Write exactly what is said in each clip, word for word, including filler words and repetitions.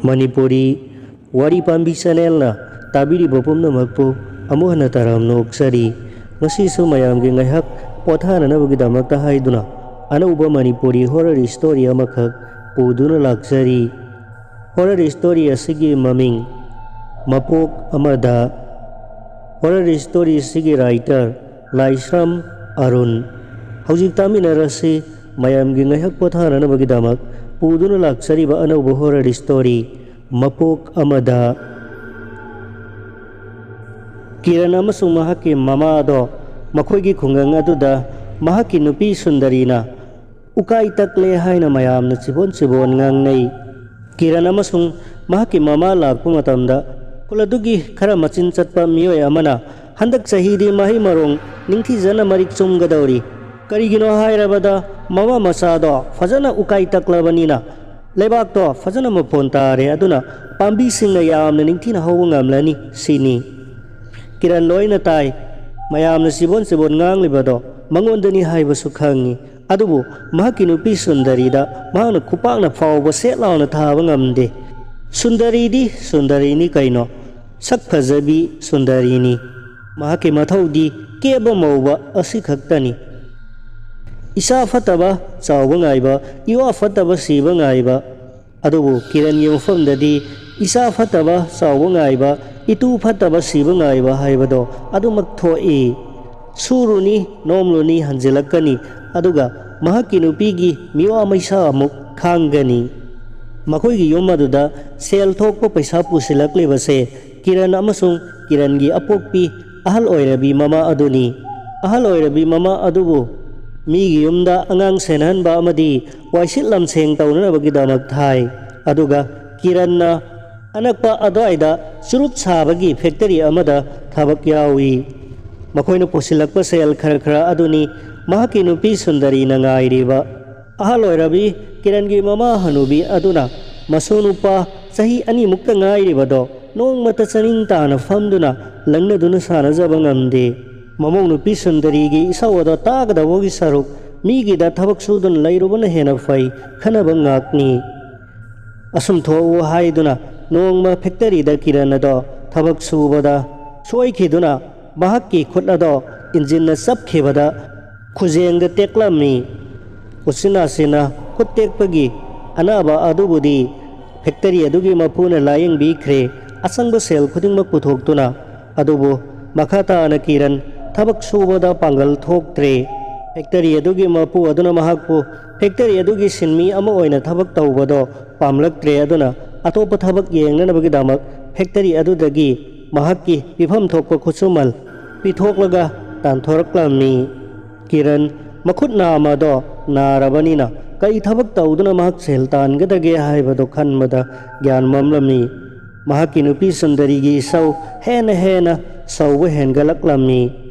ꯃꯅꯤꯄꯨꯔꯤ ꯋꯥꯔꯤ ꯄꯥꯝꯕꯤ ꯆꯦꯅꯦꯜꯅ ꯇꯥꯕꯤꯔꯤꯕ ꯄꯨꯝꯅꯃꯛꯄꯨ ꯑꯃꯨꯛ ꯍꯟꯅ ꯇꯔꯥꯝꯅ ꯑꯣꯛꯆꯔꯤ꯫ ꯉꯁꯤꯁꯨ ꯃꯌꯥꯝꯒꯤ ꯉꯥꯏꯍꯥꯛ ꯄꯣꯊꯥꯅꯅꯕꯒꯤꯗꯃꯛꯇ ꯍꯥꯏꯗꯨꯅ ꯑꯅꯧꯕ ꯃꯅꯤꯄꯨꯔꯤ ꯍꯣꯔꯔ ꯁ꯭ꯇꯣꯔꯤ ꯑꯃꯈꯛ ꯄꯨꯗꯨꯅ ꯂꯥꯛꯆꯔꯤ꯫ ꯍꯣꯔꯔ ꯁ꯭ꯇꯣꯔꯤ ꯑꯁꯤꯒꯤ ꯃꯃꯤꯡ ꯃꯄꯣꯛ ꯑꯃꯗ꯫ ꯍꯣꯔꯔ ꯁ꯭ꯇꯣꯔꯤ ꯑꯁꯤꯒꯤ ꯔꯥꯏꯇꯔ ꯂꯥꯏꯁ꯭ꯔꯝ ꯑꯔꯨꯟ꯫ ꯍꯧꯖꯤꯛ ꯇꯥꯃꯤꯟꯅꯔꯁꯤ ꯃꯌꯥꯝꯒꯤ ꯉꯥꯏꯍꯥꯛ ꯄꯣꯊꯥꯅꯅꯕꯒꯤꯗꯃꯛ ꯄꯨꯗꯨꯅ ꯂꯥꯛꯆꯔꯤꯕ ꯑꯅꯧꯕ ꯍꯣꯔꯔ ꯁ꯭ꯇꯣꯔꯤ ꯃꯄꯣꯛ ꯑꯃꯗ꯫ ꯀꯤꯔꯟ ꯑꯃꯁꯨꯡ ꯃꯍꯥꯛꯀꯤ ꯃꯃꯥ ꯑꯗꯣ ꯃꯈꯣꯏꯒꯤ ꯈꯨꯡꯒꯪ ꯑꯗꯨꯗ ꯃꯍꯥꯛꯀꯤ ꯅꯨꯄꯤ ꯁꯨꯟꯗꯔꯤꯅ ꯎꯀꯥꯏ ꯇꯛꯂꯦ ꯍꯥꯏꯅ ꯃꯌꯥꯝꯅ ꯆꯤꯕꯣꯟ ꯆꯤꯕꯣꯟ ꯉꯥꯡꯅꯩ꯫ ꯀꯤꯔꯟ ꯑꯃꯁꯨꯡ ꯃꯍꯥꯛꯀꯤ ꯃꯃꯥ ꯂꯥꯛꯄ ꯃꯇꯝꯗ ꯈꯨꯜ ꯑꯗꯨꯒꯤ ꯈꯔ ꯃꯆꯤꯟ ꯆꯠꯄ ꯃꯤꯑꯣꯏ ꯑꯃꯅ, "ꯍꯟꯗꯛ ꯆꯍꯤꯗꯤ ꯃꯍꯩ ꯃꯔꯣꯡ ꯅꯤꯡꯊꯤꯖꯅ ꯃꯔꯤꯛ ꯆꯨꯝꯒꯗꯧꯔꯤ꯫ ꯀꯔꯤꯒꯤꯅꯣ ꯍꯥꯏꯔꯕꯗ ꯃꯃꯥ ꯃꯆꯥꯗꯣ ꯐꯖꯅ ꯎꯀꯥꯏ ꯇꯛꯂꯕꯅꯤꯅ ꯂꯩꯕꯥꯛꯇꯣ ꯐꯖꯅ ꯃꯐꯣꯟ ꯇꯥꯔꯦ, ꯑꯗꯨꯅ ꯄꯥꯝꯕꯤꯁꯤꯡꯅ ꯌꯥꯝꯅ ꯅꯤꯡꯊꯤꯅ ꯍꯧꯕ ꯉꯝꯂꯅꯤ" ꯁꯤꯅꯤ꯫ ꯀꯤꯔꯟ ꯂꯣꯏꯅ ꯇꯥꯏ꯫ ꯃꯌꯥꯝꯅ ꯆꯤꯕꯣꯟ ꯆꯤꯕꯣꯟ ꯉꯥꯡꯂꯤꯕꯗꯣ ꯃꯉꯣꯟꯗꯅꯤ ꯍꯥꯏꯕꯁꯨ ꯈꯪꯉꯤ꯫ ꯑꯗꯨꯕꯨ ꯃꯍꯥꯛꯀꯤ ꯅꯨꯄꯤ ꯁꯨꯟꯗꯔꯤꯗ ꯃꯍꯥꯛꯅ ꯈꯨꯄꯥꯛꯅ ꯐꯥꯎꯕ ꯁꯦꯠ ꯂꯥꯎꯅ ꯊꯥꯕ ꯉꯝꯗꯦ꯫ ꯁꯨꯟꯗꯔꯤꯗꯤ ꯁꯨꯟꯗꯔꯤꯅꯤ ꯀꯩꯅꯣ, ꯁꯛ ꯐꯖꯕꯤ ꯁꯨꯟꯗꯔꯤꯅꯤ꯫ ꯃꯍꯥꯛꯀꯤ ꯃꯊꯧꯗꯤ ꯀꯦꯕ ꯃꯧꯕ ꯑꯁꯤꯈꯛꯇꯅꯤ꯫ ꯏꯆꯥ ꯐꯠꯇꯕ ꯆꯥꯎꯕ ꯉꯥꯏꯕ, ꯏꯋꯥ ꯐꯠꯇꯕ ꯁꯤꯕ ꯉꯥꯏꯕ꯫ ꯑꯗꯨꯕꯨ ꯀꯤꯔꯟꯒꯤ ꯃꯐꯝꯗꯗꯤ ꯏꯆꯥ ꯐꯠꯇꯕ ꯆꯥꯎꯕ ꯉꯥꯏꯕ, ꯏꯇꯨ ꯐꯠꯇꯕ ꯁꯤꯕ ꯉꯥꯏꯕ ꯍꯥꯏꯕꯗꯣ ꯑꯗꯨꯃꯛ ꯊꯣꯛꯏ꯫ ꯁꯨꯔꯨꯅꯤ, ꯅꯣꯝꯂꯨꯅꯤ, ꯍꯟꯖꯤꯜꯂꯛꯀꯅꯤ, ꯑꯗꯨꯒ ꯃꯍꯥꯛꯀꯤ ꯅꯨꯄꯤꯒꯤ ꯃꯤꯋꯥ ꯃꯩꯁꯥ ꯑꯃꯨꯛ ꯈꯥꯡꯒꯅꯤ꯫ ꯃꯈꯣꯏꯒꯤ ꯌꯨꯝ ꯑꯗꯨꯗ ꯁꯦꯜ ꯊꯣꯛꯄ ꯄꯩꯁꯥ ꯄꯨꯁꯤꯜꯂꯛꯂꯤꯕꯁꯦ ꯀꯤꯔꯟ ꯑꯃꯁꯨꯡ ꯀꯤꯔꯟꯒꯤ ꯑꯄꯣꯛꯄꯤ ꯑꯍꯜ ꯑꯣꯏꯔꯕꯤ ꯃꯃꯥ ꯑꯗꯨꯅꯤ꯫ ꯑꯍꯜ ꯑꯣꯏꯔꯕꯤ ꯃꯃꯥ ꯑꯗꯨꯕꯨ ꯃꯤꯒꯤ ꯌꯨꯝꯗ ꯑꯉꯥꯡ ꯁꯦꯟꯅꯍꯟꯕ ꯑꯃꯗꯤ ꯋꯥꯏꯁꯤꯠ ꯂꯝꯁꯦꯡ ꯇꯧꯅꯅꯕꯒꯤꯗꯃꯛ ꯊꯥꯏ꯫ ꯑꯗꯨꯒ ꯀꯤꯔꯟꯅ ꯑꯅꯛꯄ ꯑꯗ꯭ꯋꯥꯏꯗ ꯆꯨꯔꯨꯞ ꯁꯥꯕꯒꯤ ꯐꯦꯛꯇꯔꯤ ꯑꯃꯗ ꯊꯕꯛ ꯌꯥꯎꯏ꯫ ꯃꯈꯣꯏꯅ ꯄꯨꯁꯤꯜꯂꯛꯄ ꯁꯦꯜ ꯈꯔ ꯈꯔ ꯑꯗꯨꯅꯤ ꯃꯍꯥꯛꯀꯤ ꯅꯨꯄꯤ ꯁꯨꯟꯗꯔꯤꯅ ꯉꯥꯏꯔꯤꯕ꯫ ꯑꯍꯜ ꯑꯣꯏꯔꯕꯤ ꯀꯤꯔꯟꯒꯤ ꯃꯃꯥ ꯍꯅꯨꯕꯤ ꯑꯗꯨꯅ ꯃꯁꯨ ꯅꯨꯄꯥ ꯆꯍꯤ ꯑꯅꯤꯃꯨꯛꯇ ꯉꯥꯏꯔꯤꯕꯗꯣ ꯅꯣꯡꯃꯇ ꯆꯥꯅꯤꯡ ꯇꯥꯅ ꯐꯝꯗꯨꯅ ꯂꯪꯅꯗꯨꯅ ꯁꯥꯟꯅꯖꯕ ꯉꯝꯗꯦ꯫ ꯃꯃꯧ ꯅꯨꯄꯤ ꯁꯨꯟꯗꯔꯤꯒꯤ ꯏꯁꯧ ꯑꯗꯣ ꯇꯥꯒꯗꯕꯒꯤ ꯁꯔꯨꯛ ꯃꯤꯒꯤꯗ ꯊꯕꯛ ꯁꯨꯗꯨꯅ ꯂꯩꯔꯨꯕꯅ ꯍꯦꯟꯅ ꯐꯩ ꯈꯟꯅꯕ ꯉꯥꯛꯅꯤ꯫ ꯑꯁꯨꯝ ꯊꯣꯛꯎ ꯍꯥꯏꯗꯨꯅ ꯅꯣꯡꯃ ꯐꯦꯛꯇꯔꯤꯗ ꯀꯤꯔꯟ ꯑꯗꯣ ꯊꯕꯛ ꯁꯨꯕꯗ ꯁꯣꯏꯈꯤꯗꯨꯅ ꯃꯍꯥꯛꯀꯤ ꯈꯨꯠ ꯑꯗꯣ ꯏꯟꯖꯤꯟꯅ ꯆꯞꯈꯤꯕꯗ ꯈꯨꯖꯦꯡꯗ ꯇꯦꯛꯂꯝꯃꯤ꯫ ꯎꯆꯤꯟ ꯅꯥꯆꯤꯟꯅ ꯈꯨꯠ ꯇꯦꯛꯄꯒꯤ ꯑꯅꯥꯕ ꯑꯗꯨꯕꯨꯗꯤ ꯐꯦꯛꯇꯔꯤ ꯑꯗꯨꯒꯤ ꯃꯄꯨꯅ ꯂꯥꯌꯦꯡꯕꯤꯈ꯭ꯔꯦ꯫ ꯑꯆꯪꯕ ꯁꯦꯜ ꯈꯨꯗꯤꯡꯃꯛ ꯄꯨꯊꯣꯛꯇꯨꯅ ꯑꯗꯨꯕꯨ ꯃꯈꯥ ꯇꯥꯅ ꯀꯤꯔꯟ ꯊꯕꯛ ꯁꯨꯕꯗ ꯄꯥꯡꯒꯜ ꯊꯣꯛꯇ꯭ꯔꯦ꯫ ꯐꯦꯛꯇꯔꯤ ꯑꯗꯨꯒꯤ ꯃꯄꯨ ꯑꯗꯨꯅ ꯃꯍꯥꯛꯄꯨ ꯐꯦꯛꯇꯔꯤ ꯑꯗꯨꯒꯤ ꯁꯤꯟꯃꯤ ꯑꯃ ꯑꯣꯏꯅ ꯊꯕꯛ ꯇꯧꯕꯗꯣ ꯄꯥꯝꯂꯛꯇ꯭ꯔꯦ꯫ ꯑꯗꯨꯅ ꯑꯇꯣꯞꯄ ꯊꯕꯛ ꯌꯦꯡꯅꯅꯕꯒꯤꯗꯃꯛ ꯐꯦꯛꯇꯔꯤ ꯑꯗꯨꯗꯒꯤ ꯃꯍꯥꯛꯀꯤ ꯄꯤꯐꯝ ꯊꯣꯛꯄ ꯈꯨꯠꯁꯨꯃꯜ ꯄꯤꯊꯣꯛꯂꯒ ꯇꯥꯟꯊꯣꯔꯛꯂꯝꯃꯤ꯫ ꯀꯤꯔꯟ ꯃꯈꯨꯠ ꯅꯥꯝꯃꯗꯣ ꯅꯥꯔꯕꯅꯤꯅ ꯀꯔꯤ ꯊꯕꯛ ꯇꯧꯗꯨꯅ ꯃꯍꯥꯛ ꯁꯦꯜ ꯇꯥꯟꯒꯗꯒꯦ ꯍꯥꯏꯕꯗꯨ ꯈꯟꯕꯗ ꯒ꯭ꯌꯥꯟ ꯃꯝꯂꯝꯃꯤ꯫ ꯃꯍꯥꯛꯀꯤ ꯅꯨꯄꯤ ꯁꯨꯟꯗꯔꯤꯒꯤ ꯏꯁꯧ ꯍꯦꯟꯅ ꯍꯦꯟꯅ ꯁꯧꯕ ꯍꯦꯟꯒꯠꯂꯛꯂꯝꯃꯤ꯫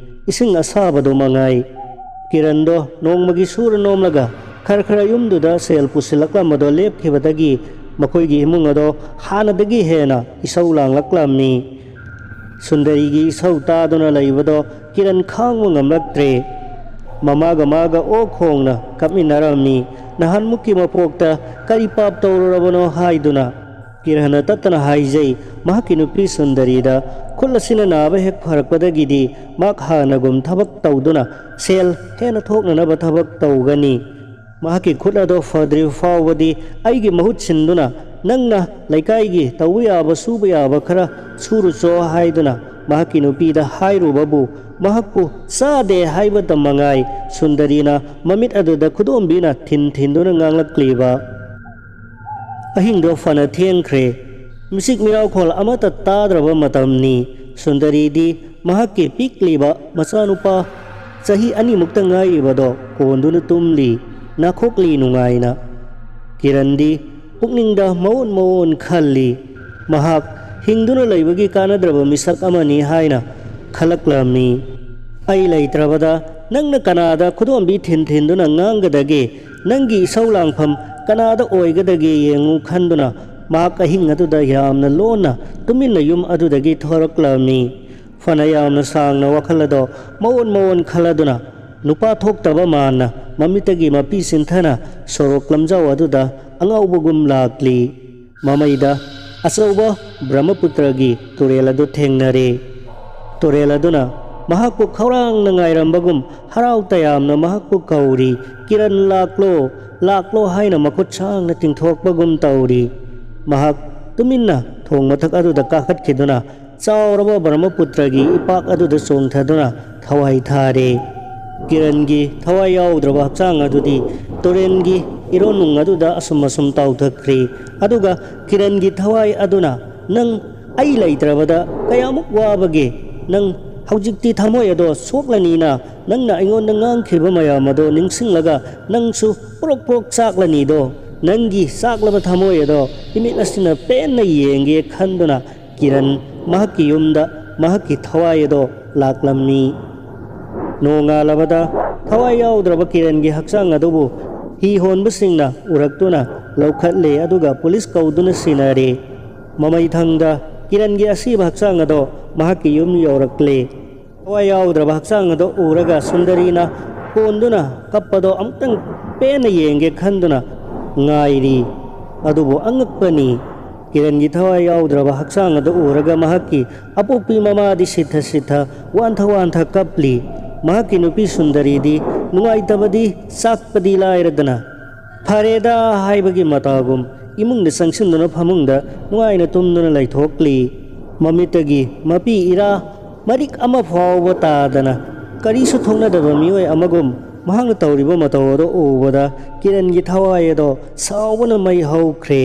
ꯏꯁꯤꯡ ꯑꯁꯥꯕꯗꯨ ꯃꯉꯥꯏ꯫ ꯀꯤꯔꯟꯗꯣ ꯅꯣꯡꯃꯒꯤ ꯁꯨꯔ ꯅꯣꯝꯂꯒ ꯈꯔ ꯈꯔ ꯌꯨꯝꯗꯨꯗ ꯁꯦꯜ ꯄꯨꯁꯤꯜꯂꯛꯂꯝꯕꯗꯣ ꯂꯦꯞꯈꯤꯕꯗꯒꯤ ꯃꯈꯣꯏꯒꯤ ꯏꯃꯨꯡ ꯑꯗꯣ ꯍꯥꯟꯅꯗꯒꯤ ꯍꯦꯟꯅ ꯏꯁꯧ ꯂꯥꯡꯂꯛꯂꯝꯃꯤ꯫ ꯁꯨꯟꯗꯔꯤꯒꯤ ꯏꯁꯧ ꯇꯥꯗꯨꯅ ꯂꯩꯕꯗꯣ ꯀꯤꯔꯟ ꯈꯥꯡꯕ ꯉꯝꯂꯛꯇ꯭ꯔꯦ꯫ ꯃꯃꯥꯒ ꯃꯥꯒ ꯑꯣꯛ ꯈꯣꯡꯅ ꯀꯞꯃꯤꯟꯅꯔꯝꯃꯤ꯫ ꯅꯍꯥꯟꯃꯨꯛꯀꯤ ꯃꯄꯣꯛꯇ ꯀꯔꯤ ꯄꯥꯞ ꯇꯧꯔꯨꯔꯕꯅꯣ ꯍꯥꯏꯗꯨꯅ ꯀꯤꯔꯟꯅ ꯇꯠꯇꯅ ꯍꯥꯏꯖꯩ꯫ ꯃꯍꯥꯛꯀꯤ ꯅꯨꯄꯤ ꯁꯨꯟꯗꯔꯤꯗ ꯈꯨꯠ ꯑꯁꯤꯅ ꯅꯥꯕ ꯍꯦꯛ ꯐꯔꯛꯄꯗꯒꯤꯗꯤ ꯃꯍꯥꯛ ꯍꯥꯟꯅꯒꯨꯝ ꯊꯕꯛ ꯇꯧꯗꯨꯅ ꯁꯦꯜ ꯍꯦꯟꯅ ꯊꯣꯛꯅꯅꯕ ꯊꯕꯛ ꯇꯧꯒꯅꯤ꯫ ꯃꯍꯥꯛꯀꯤ ꯈꯨꯠ ꯑꯗꯣ ꯐꯗ꯭ꯔꯤꯕ ꯐꯥꯎꯕꯗꯤ ꯑꯩꯒꯤ ꯃꯍꯨꯠ ꯁꯤꯟꯗꯨꯅ ꯅꯪꯅ ꯂꯩꯀꯥꯏꯒꯤ ꯇꯧꯕ ꯌꯥꯕ ꯁꯨꯕ ꯌꯥꯕ ꯈꯔ ꯁꯨꯔꯨꯆꯣ ꯍꯥꯏꯗꯨꯅ ꯃꯍꯥꯛꯀꯤ ꯅꯨꯄꯤꯗ ꯍꯥꯏꯔꯨꯕꯕꯨ ꯃꯍꯥꯛꯄꯨ ꯆꯥꯗꯦ ꯍꯥꯏꯕꯇ ꯃꯉꯥꯏ ꯁꯨꯟꯗꯔꯤꯅ ꯃꯃꯤꯠ ꯑꯗꯨꯗ ꯈꯨꯗꯣꯝꯕꯤꯅ ꯊꯤꯟ ꯊꯤꯟꯗꯨꯅ ꯉꯥꯡꯂꯛꯂꯤꯕ꯫ ꯑꯍꯤꯡꯗꯣ ꯐꯅ ꯊꯦꯡꯈ꯭ꯔꯦ꯫ ꯃꯤꯆꯤꯛ ꯃꯤꯔꯥꯎꯈꯣꯜ ꯑꯃꯠꯇ ꯇꯥꯗ꯭ꯔꯕ ꯃꯇꯝꯅꯤ꯫ ꯁꯨꯟꯗꯔꯤꯗꯤ ꯃꯍꯥꯛꯀꯤ ꯄꯤꯛꯂꯤꯕ ꯃꯆꯥꯅꯨꯄꯥ ꯆꯍꯤ ꯑꯅꯤꯃꯨꯛꯇ ꯉꯥꯏꯔꯤꯕꯗꯣ ꯀꯣꯟꯗꯨꯅ ꯇꯨꯝꯂꯤ, ꯅꯥꯈꯣꯛꯂꯤ ꯅꯨꯡꯉꯥꯏꯅ꯫ ꯀꯤꯔꯟꯗꯤ ꯄꯨꯛꯅꯤꯡꯗ ꯃꯑꯣꯟ ꯃꯑꯣꯟ ꯈꯜꯂꯤ꯫ ꯃꯍꯥꯛ ꯍꯤꯡꯗꯨꯅ ꯂꯩꯕꯒꯤ ꯀꯥꯟꯅꯗ꯭ꯔꯕ ꯃꯤꯁꯛ ꯑꯃꯅꯤ ꯍꯥꯏꯅ ꯈꯜꯂꯛꯂꯝꯃꯤ꯫ ꯑꯩ ꯂꯩꯇ꯭ꯔꯕꯗ ꯅꯪꯅ ꯀꯅꯥꯗ ꯈꯨꯗꯣꯝꯕꯤ ꯊꯤꯟ ꯊꯤꯟꯗꯨꯅ ꯉꯥꯡꯒꯗꯒꯦ? ꯅꯪꯒꯤ ꯏꯁꯧ ꯂꯥꯡꯐꯝ ꯀꯅꯥꯗ ꯑꯣꯏꯒꯗꯒꯦ ꯌꯦꯡꯉꯨ ꯈꯟꯗꯨꯅ ꯃꯍꯥꯛ ꯑꯍꯤꯡ ꯑꯗꯨꯗ ꯌꯥꯝꯅ ꯂꯣꯟꯅ ꯇꯨꯃꯤꯟꯅ ꯌꯨꯝ ꯑꯗꯨꯗꯒꯤ ꯊꯣꯔꯛꯂꯝꯃꯤ꯫ ꯐꯅ ꯌꯥꯝꯅ ꯁꯥꯡꯅ ꯋꯥꯈꯜ ꯑꯗꯣ ꯃꯑꯣꯟ ꯃꯑꯣꯟ ꯈꯜꯂꯗꯨꯅ ꯅꯨꯄꯥ ꯊꯣꯛꯇꯕ ꯃꯥꯟꯅ ꯃꯃꯤꯠꯇꯒꯤ ꯃꯄꯤ ꯆꯤꯟꯊꯅ ꯁꯣꯔꯣꯛ ꯂꯝꯖꯥꯎ ꯑꯗꯨꯗ ꯑꯉꯥꯎꯕꯒꯨꯝ ꯂꯥꯛꯂꯤ꯫ ꯃꯃꯩꯗ ꯑꯆꯧꯕ ꯕ꯭ꯔꯍꯃꯄꯨꯇ꯭ꯔꯒꯤ ꯇꯨꯔꯦꯜ ꯑꯗꯨ ꯊꯦꯡꯅꯔꯦ꯫ ꯇꯨꯔꯦꯜ ꯑꯗꯨꯅ ꯃꯍꯥꯛꯄꯨ ꯈꯧꯔꯥꯡꯅ ꯉꯥꯏꯔꯝꯕꯒꯨꯝ ꯍꯔꯥꯎ ꯇꯌꯥꯝꯅ ꯃꯍꯥꯛꯄꯨ ꯀꯧꯔꯤ꯫ "ꯀꯤꯔꯟ, ꯂꯥꯛꯂꯣ, ꯂꯥꯛꯂꯣ" ꯍꯥꯏꯅ ꯃꯈꯨꯠ ꯁꯥꯡꯅ ꯇꯤꯡꯊꯣꯛꯄꯒꯨꯝ ꯇꯧꯔꯤ꯫ ꯃꯍꯥꯛ ꯇꯨꯃꯤꯟꯅ ꯊꯣꯡ ꯃꯊꯛ ꯑꯗꯨꯗ ꯀꯥꯈꯠꯈꯤꯗꯨꯅ ꯆꯥꯎꯔꯕ ꯕ꯭ꯔꯍꯃꯄꯨꯇ꯭ꯔꯒꯤ ꯏꯄꯥꯛ ꯑꯗꯨꯗ ꯆꯣꯡꯊꯗꯨꯅ ꯊꯋꯥꯏ ꯊꯥꯔꯦ꯫ ꯀꯤꯔꯟꯒꯤ ꯊꯋꯥꯏ ꯌꯥꯎꯗ꯭ꯔꯕ ꯍꯛꯆꯥꯡ ꯑꯗꯨꯗꯤ ꯇꯨꯔꯦꯜꯒꯤ ꯏꯔꯣꯟꯅꯨꯡ ꯑꯗꯨꯗ ꯑꯁꯨꯝ ꯑꯁꯨꯝ ꯇꯥꯎꯊꯈ꯭ꯔꯦ꯫ ꯑꯗꯨꯒ ꯀꯤꯔꯟꯒꯤ ꯊꯋꯥꯏ ꯑꯗꯨꯅ, "ꯅꯪ ꯑꯩ ꯂꯩꯇ꯭ꯔꯕꯗ ꯀꯌꯥꯃꯨꯛ ꯋꯥꯕꯒꯦ? ꯅꯪ ꯍꯧꯖꯤꯛꯇꯤ ꯊꯃꯣꯏ ꯑꯗꯣ ꯁꯣꯛꯂꯅꯤꯅ ꯅꯪꯅ ꯑꯩꯉꯣꯟꯗ ꯉꯥꯡꯈꯤꯕ ꯃꯌꯥꯝ ꯑꯗꯣ ꯅꯤꯡꯁꯤꯡꯂꯒ ꯅꯪꯁꯨ ꯄ꯭ꯔꯣꯛ ꯄ꯭ꯔꯣꯛ ꯆꯥꯛꯂꯅꯤꯗꯣ꯫ ꯅꯪꯒꯤ ꯆꯥꯛꯂꯕ ꯊꯃꯣꯏ ꯑꯗꯣ ꯏꯃꯤꯠ ꯑꯁꯤꯅ ꯄꯦꯟꯅ ꯌꯦꯡꯒꯦ" ꯈꯟꯗꯨꯅ ꯀꯤꯔꯟ ꯃꯍꯥꯛꯀꯤ ꯌꯨꯝꯗ ꯃꯍꯥꯛꯀꯤ ꯊꯋꯥꯏ ꯑꯗꯣ ꯂꯥꯛꯂꯝꯃꯤ꯫ ꯅꯣꯡꯉꯥꯜꯂꯕꯗ ꯊꯋꯥꯏ ꯌꯥꯎꯗ꯭ꯔꯕ ꯀꯤꯔꯟꯒꯤ ꯍꯛꯆꯥꯡ ꯑꯗꯨꯕꯨ ꯍꯤ ꯍꯣꯟꯕꯁꯤꯡꯅ ꯎꯔꯛꯇꯨꯅ ꯂꯧꯈꯠꯂꯦ, ꯑꯗꯨꯒ ꯄꯨꯂꯤꯁ ꯀꯧꯗꯨꯅ ꯁꯤꯟꯅꯔꯦ꯫ ꯃꯃꯩ ꯊꯪꯗ ꯀꯤꯔꯟꯒꯤ ꯑꯁꯤꯕ ꯍꯛꯆꯥꯡ ꯑꯗꯣ ꯃꯍꯥꯛꯀꯤ ꯌꯨꯝ ꯌꯧꯔꯛꯂꯦ꯫ ꯊꯋꯥꯏ ꯌꯥꯎꯗ꯭ꯔꯕ ꯍꯛꯆꯥꯡ ꯑꯗꯣ ꯎꯔꯒ ꯁꯨꯟꯗꯔꯤꯅ ꯀꯣꯟꯗꯨꯅ ꯀꯞꯄꯗꯣ ꯑꯃꯨꯛꯇꯪ ꯄꯦꯟꯅ ꯌꯦꯡꯒꯦ ꯈꯟꯗꯨꯅ ꯉꯥꯏꯔꯤ꯫ ꯑꯗꯨꯕꯨ ꯑꯉꯛꯄꯅꯤ, ꯀꯤꯔꯟꯒꯤ ꯊꯋꯥꯏ ꯌꯥꯎꯗ꯭ꯔꯕ ꯍꯛꯆꯥꯡ ꯑꯗꯨ ꯎꯔꯒ ꯃꯍꯥꯛꯀꯤ ꯑꯄꯣꯛꯄꯤ ꯃꯃꯥꯗꯤ ꯁꯤꯊ ꯁꯤꯊ, ꯋꯥꯟꯊ ꯋꯥꯟꯊ ꯀꯞꯂꯤ꯫ ꯃꯍꯥꯛꯀꯤ ꯅꯨꯄꯤ ꯁꯨꯟꯗꯔꯤꯗꯤ ꯅꯨꯡꯉꯥꯏꯇꯕꯗꯤ ꯆꯥꯛꯄꯗꯤ ꯂꯥꯏꯔꯗꯅ, "ꯐꯔꯦꯗ" ꯍꯥꯏꯕꯒꯤ ꯃꯇꯥꯒꯨꯝ ꯏꯃꯨꯡꯗ ꯆꯪꯁꯤꯟꯗꯨꯅ ꯐꯃꯨꯡꯗ ꯅꯨꯡꯉꯥꯏꯅ ꯇꯨꯝꯗꯨꯅ ꯂꯩꯊꯣꯛꯂꯤ꯫ ꯃꯃꯤꯠꯇꯒꯤ ꯃꯄꯤ ꯏꯔꯥ ꯃꯔꯤꯛ ꯑꯃ ꯐꯥꯎꯕ ꯇꯥꯗꯅ, ꯀꯔꯤꯁꯨ ꯊꯣꯛꯅꯗꯕ ꯃꯤꯑꯣꯏ ꯑꯃꯒꯨꯝ ꯃꯍꯥꯛꯅ ꯇꯧꯔꯤꯕ ꯃꯇꯧ ꯑꯗꯨ ꯎꯕꯗ ꯀꯤꯔꯟꯒꯤ ꯊꯋꯥꯏ ꯑꯗꯣ ꯁꯥꯎꯕꯅ ꯃꯩ ꯍꯧꯈ꯭ꯔꯦ꯫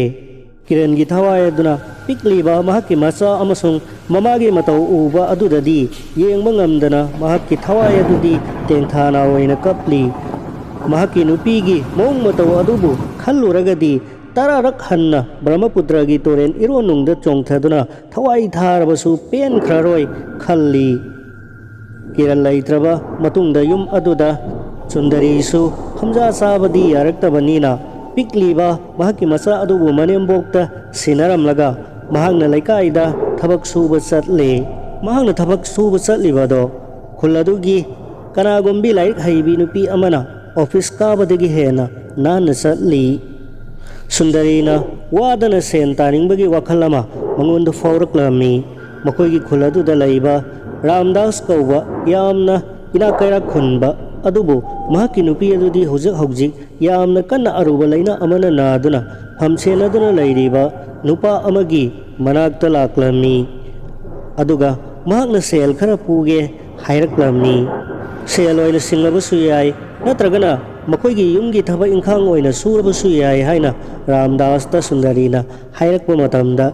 ꯀꯤꯔꯟꯒꯤ ꯊꯋꯥꯏ ꯑꯗꯨꯅ ꯄꯤꯛꯂꯤꯕ ꯃꯍꯥꯛꯀꯤ ꯃꯆꯥ ꯑꯃꯁꯨꯡ ꯃꯃꯥꯒꯤ ꯃꯇꯧ ꯎꯕ ꯑꯗꯨꯗꯗꯤ ꯌꯦꯡꯕ ꯉꯝꯗꯅ ꯃꯍꯥꯛꯀꯤ ꯊꯋꯥꯏ ꯑꯗꯨꯗꯤ ꯇꯦꯡꯊꯥꯅ ꯑꯣꯏꯅ ꯀꯞꯂꯤ꯫ ꯃꯍꯥꯛꯀꯤ ꯅꯨꯄꯤꯒꯤ ꯃꯑꯣꯡ ꯃꯇꯧ ꯑꯗꯨꯕꯨ ꯈꯜꯂꯨꯔꯒꯗꯤ ꯇꯔꯥꯔꯛ ꯍꯟꯅ ꯕ꯭ꯔꯍꯃꯄꯨꯇ꯭ꯔꯒꯤ ꯇꯨꯔꯦꯜ ꯏꯔꯣꯟꯅꯨꯡꯗ ꯆꯣꯡꯊꯗꯨꯅ ꯊꯋꯥꯏ ꯊꯥꯔꯕꯁꯨ ꯄꯦꯟꯈ꯭ꯔꯔꯣꯏ ꯈꯜꯂꯤ꯫ ꯀꯤꯔꯟ ꯂꯩꯇ꯭ꯔꯕ ꯃꯇꯨꯡꯗ ꯌꯨꯝ ꯑꯗꯨꯗ ꯁꯨꯟꯗꯔꯤꯁꯨ ꯐꯝꯖꯥ ꯆꯥꯕꯗꯤ ꯌꯥꯔꯛꯇꯕꯅꯤꯅ, ꯄꯤꯛꯂꯤꯕ ꯃꯍꯥꯛꯀꯤ ꯃꯆꯥ ꯑꯗꯨꯕꯨ ꯃꯅꯦꯝꯕꯣꯛꯇ ꯁꯤꯟꯅꯔꯝꯂꯒ ꯃꯍꯥꯛꯅ ꯂꯩꯀꯥꯏꯗ ꯊꯕꯛ ꯁꯨꯕ ꯆꯠꯂꯦ꯫ ꯃꯍꯥꯛꯅ ꯊꯕꯛ ꯁꯨꯕ ꯆꯠꯂꯤꯕ ꯑꯗꯣ ꯈꯨꯜ ꯑꯗꯨꯒꯤ ꯀꯅꯥꯒꯨꯝꯕꯤ ꯂꯥꯏꯔꯤꯛ ꯍꯩꯕꯤ ꯅꯨꯄꯤ ꯑꯃꯅ ꯑꯣꯐꯤꯁ ꯀꯥꯕꯗꯒꯤ ꯍꯦꯟꯅ ꯅꯥꯟꯅ ꯆꯠꯂꯤ꯫ ꯁꯨꯟꯗꯔꯤꯅ ꯋꯥꯗꯅ ꯁꯦꯟ ꯇꯥꯅꯤꯡꯕꯒꯤ ꯋꯥꯈꯜ ꯑꯃ ꯃꯉꯣꯟꯗ ꯐꯥꯎꯔꯛꯂꯝꯃꯤ꯫ ꯃꯈꯣꯏꯒꯤ ꯈꯨꯜ ꯑꯗꯨꯗ ꯂꯩꯕ ꯔꯥꯝꯗꯥꯁ ꯀꯧꯕ ꯌꯥꯝꯅ ꯏꯅꯥꯛ ꯀꯩꯔꯥꯛ ꯈꯨꯟꯕ ꯑꯗꯨꯕꯨ ꯃꯍꯥꯛꯀꯤ ꯅꯨꯄꯤ ꯑꯗꯨꯗꯤ ꯍꯧꯖꯤꯛ ꯍꯧꯖꯤꯛ ꯌꯥꯝꯅ ꯀꯟꯅ ꯑꯔꯨꯕ ꯂꯩꯅꯥ ꯑꯃꯅ ꯅꯥꯗꯨꯅ ꯐꯝꯁꯦꯟꯅꯗꯨꯅ ꯂꯩꯔꯤꯕ ꯅꯨꯄꯥ ꯑꯃꯒꯤ ꯃꯅꯥꯛꯇ ꯂꯥꯛꯂꯝꯃꯤ꯫ ꯑꯗꯨꯒ ꯃꯍꯥꯛꯅ ꯁꯦꯜ ꯈꯔ ꯄꯨꯒꯦ ꯍꯥꯏꯔꯛꯂꯝꯃꯤ꯫ ꯁꯦꯜ ꯑꯣꯏꯅ ꯁꯤꯡꯂꯕꯁꯨ ꯌꯥꯏ, ꯅꯠꯇ꯭ꯔꯒꯅ ꯃꯈꯣꯏꯒꯤ ꯌꯨꯝꯒꯤ ꯊꯕꯛ ꯏꯪꯈꯥꯡ ꯑꯣꯏꯅ ꯁꯨꯔꯕꯁꯨ ꯌꯥꯏ ꯍꯥꯏꯅ ꯔꯥꯝꯗꯥꯁꯇ ꯁꯨꯟꯗꯔꯤꯅ ꯍꯥꯏꯔꯛꯄ ꯃꯇꯝꯗ,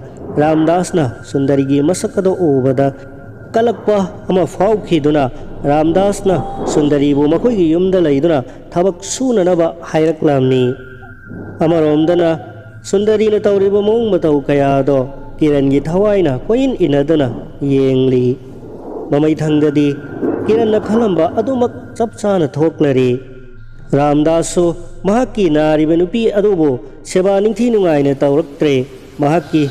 ꯔꯥꯝꯗꯥꯁꯅ ꯁꯨꯟꯗꯔꯤꯒꯤ ꯃꯁꯛ ꯑꯗꯨ ꯎꯕꯗ ꯀꯜꯂꯛꯄ ꯑꯃ ꯐꯥꯎꯈꯤꯗꯨꯅ ꯔꯥꯝꯗꯥꯁꯅ ꯁꯨꯟꯗꯔꯤꯕꯨ ꯃꯈꯣꯏꯒꯤ ꯌꯨꯝꯗ ꯂꯩꯗꯨꯅ ꯊꯕꯛ ꯁꯨꯅꯅꯕ ꯍꯥꯏꯔꯛꯂꯝꯃꯤ꯫ ꯑꯃꯔꯣꯝꯗꯅ ꯁꯨꯟꯗꯔꯤꯅ ꯇꯧꯔꯤꯕ ꯃꯑꯣꯡ ꯃꯇꯧ ꯀꯌꯥꯗꯣ ꯀꯤꯔꯟꯒꯤ ꯊꯋꯥꯏꯅ ꯀꯣꯏꯏꯟ ꯏꯟꯅꯗꯨꯅ ꯌꯦꯡꯂꯤ꯫ ꯃꯃꯩꯊꯪꯗꯗꯤ ꯀꯤꯔꯟꯅ ꯈꯜꯂꯝꯕ ꯑꯗꯨꯃꯛ ꯆꯞ ꯆꯥꯅ ꯊꯣꯛꯂꯔꯤ꯫ ꯔꯥꯝꯗꯥꯁꯁꯨ ꯃꯍꯥꯛꯀꯤ ꯅꯥꯔꯤꯕ ꯅꯨꯄꯤ ꯑꯗꯨꯕꯨ ꯁꯦꯕꯥ ꯅꯤꯡꯊꯤ ꯅꯨꯡꯉꯥꯏꯅ ꯇꯧꯔꯛꯇ꯭ꯔꯦ꯫ ꯃꯍꯥꯛꯀꯤ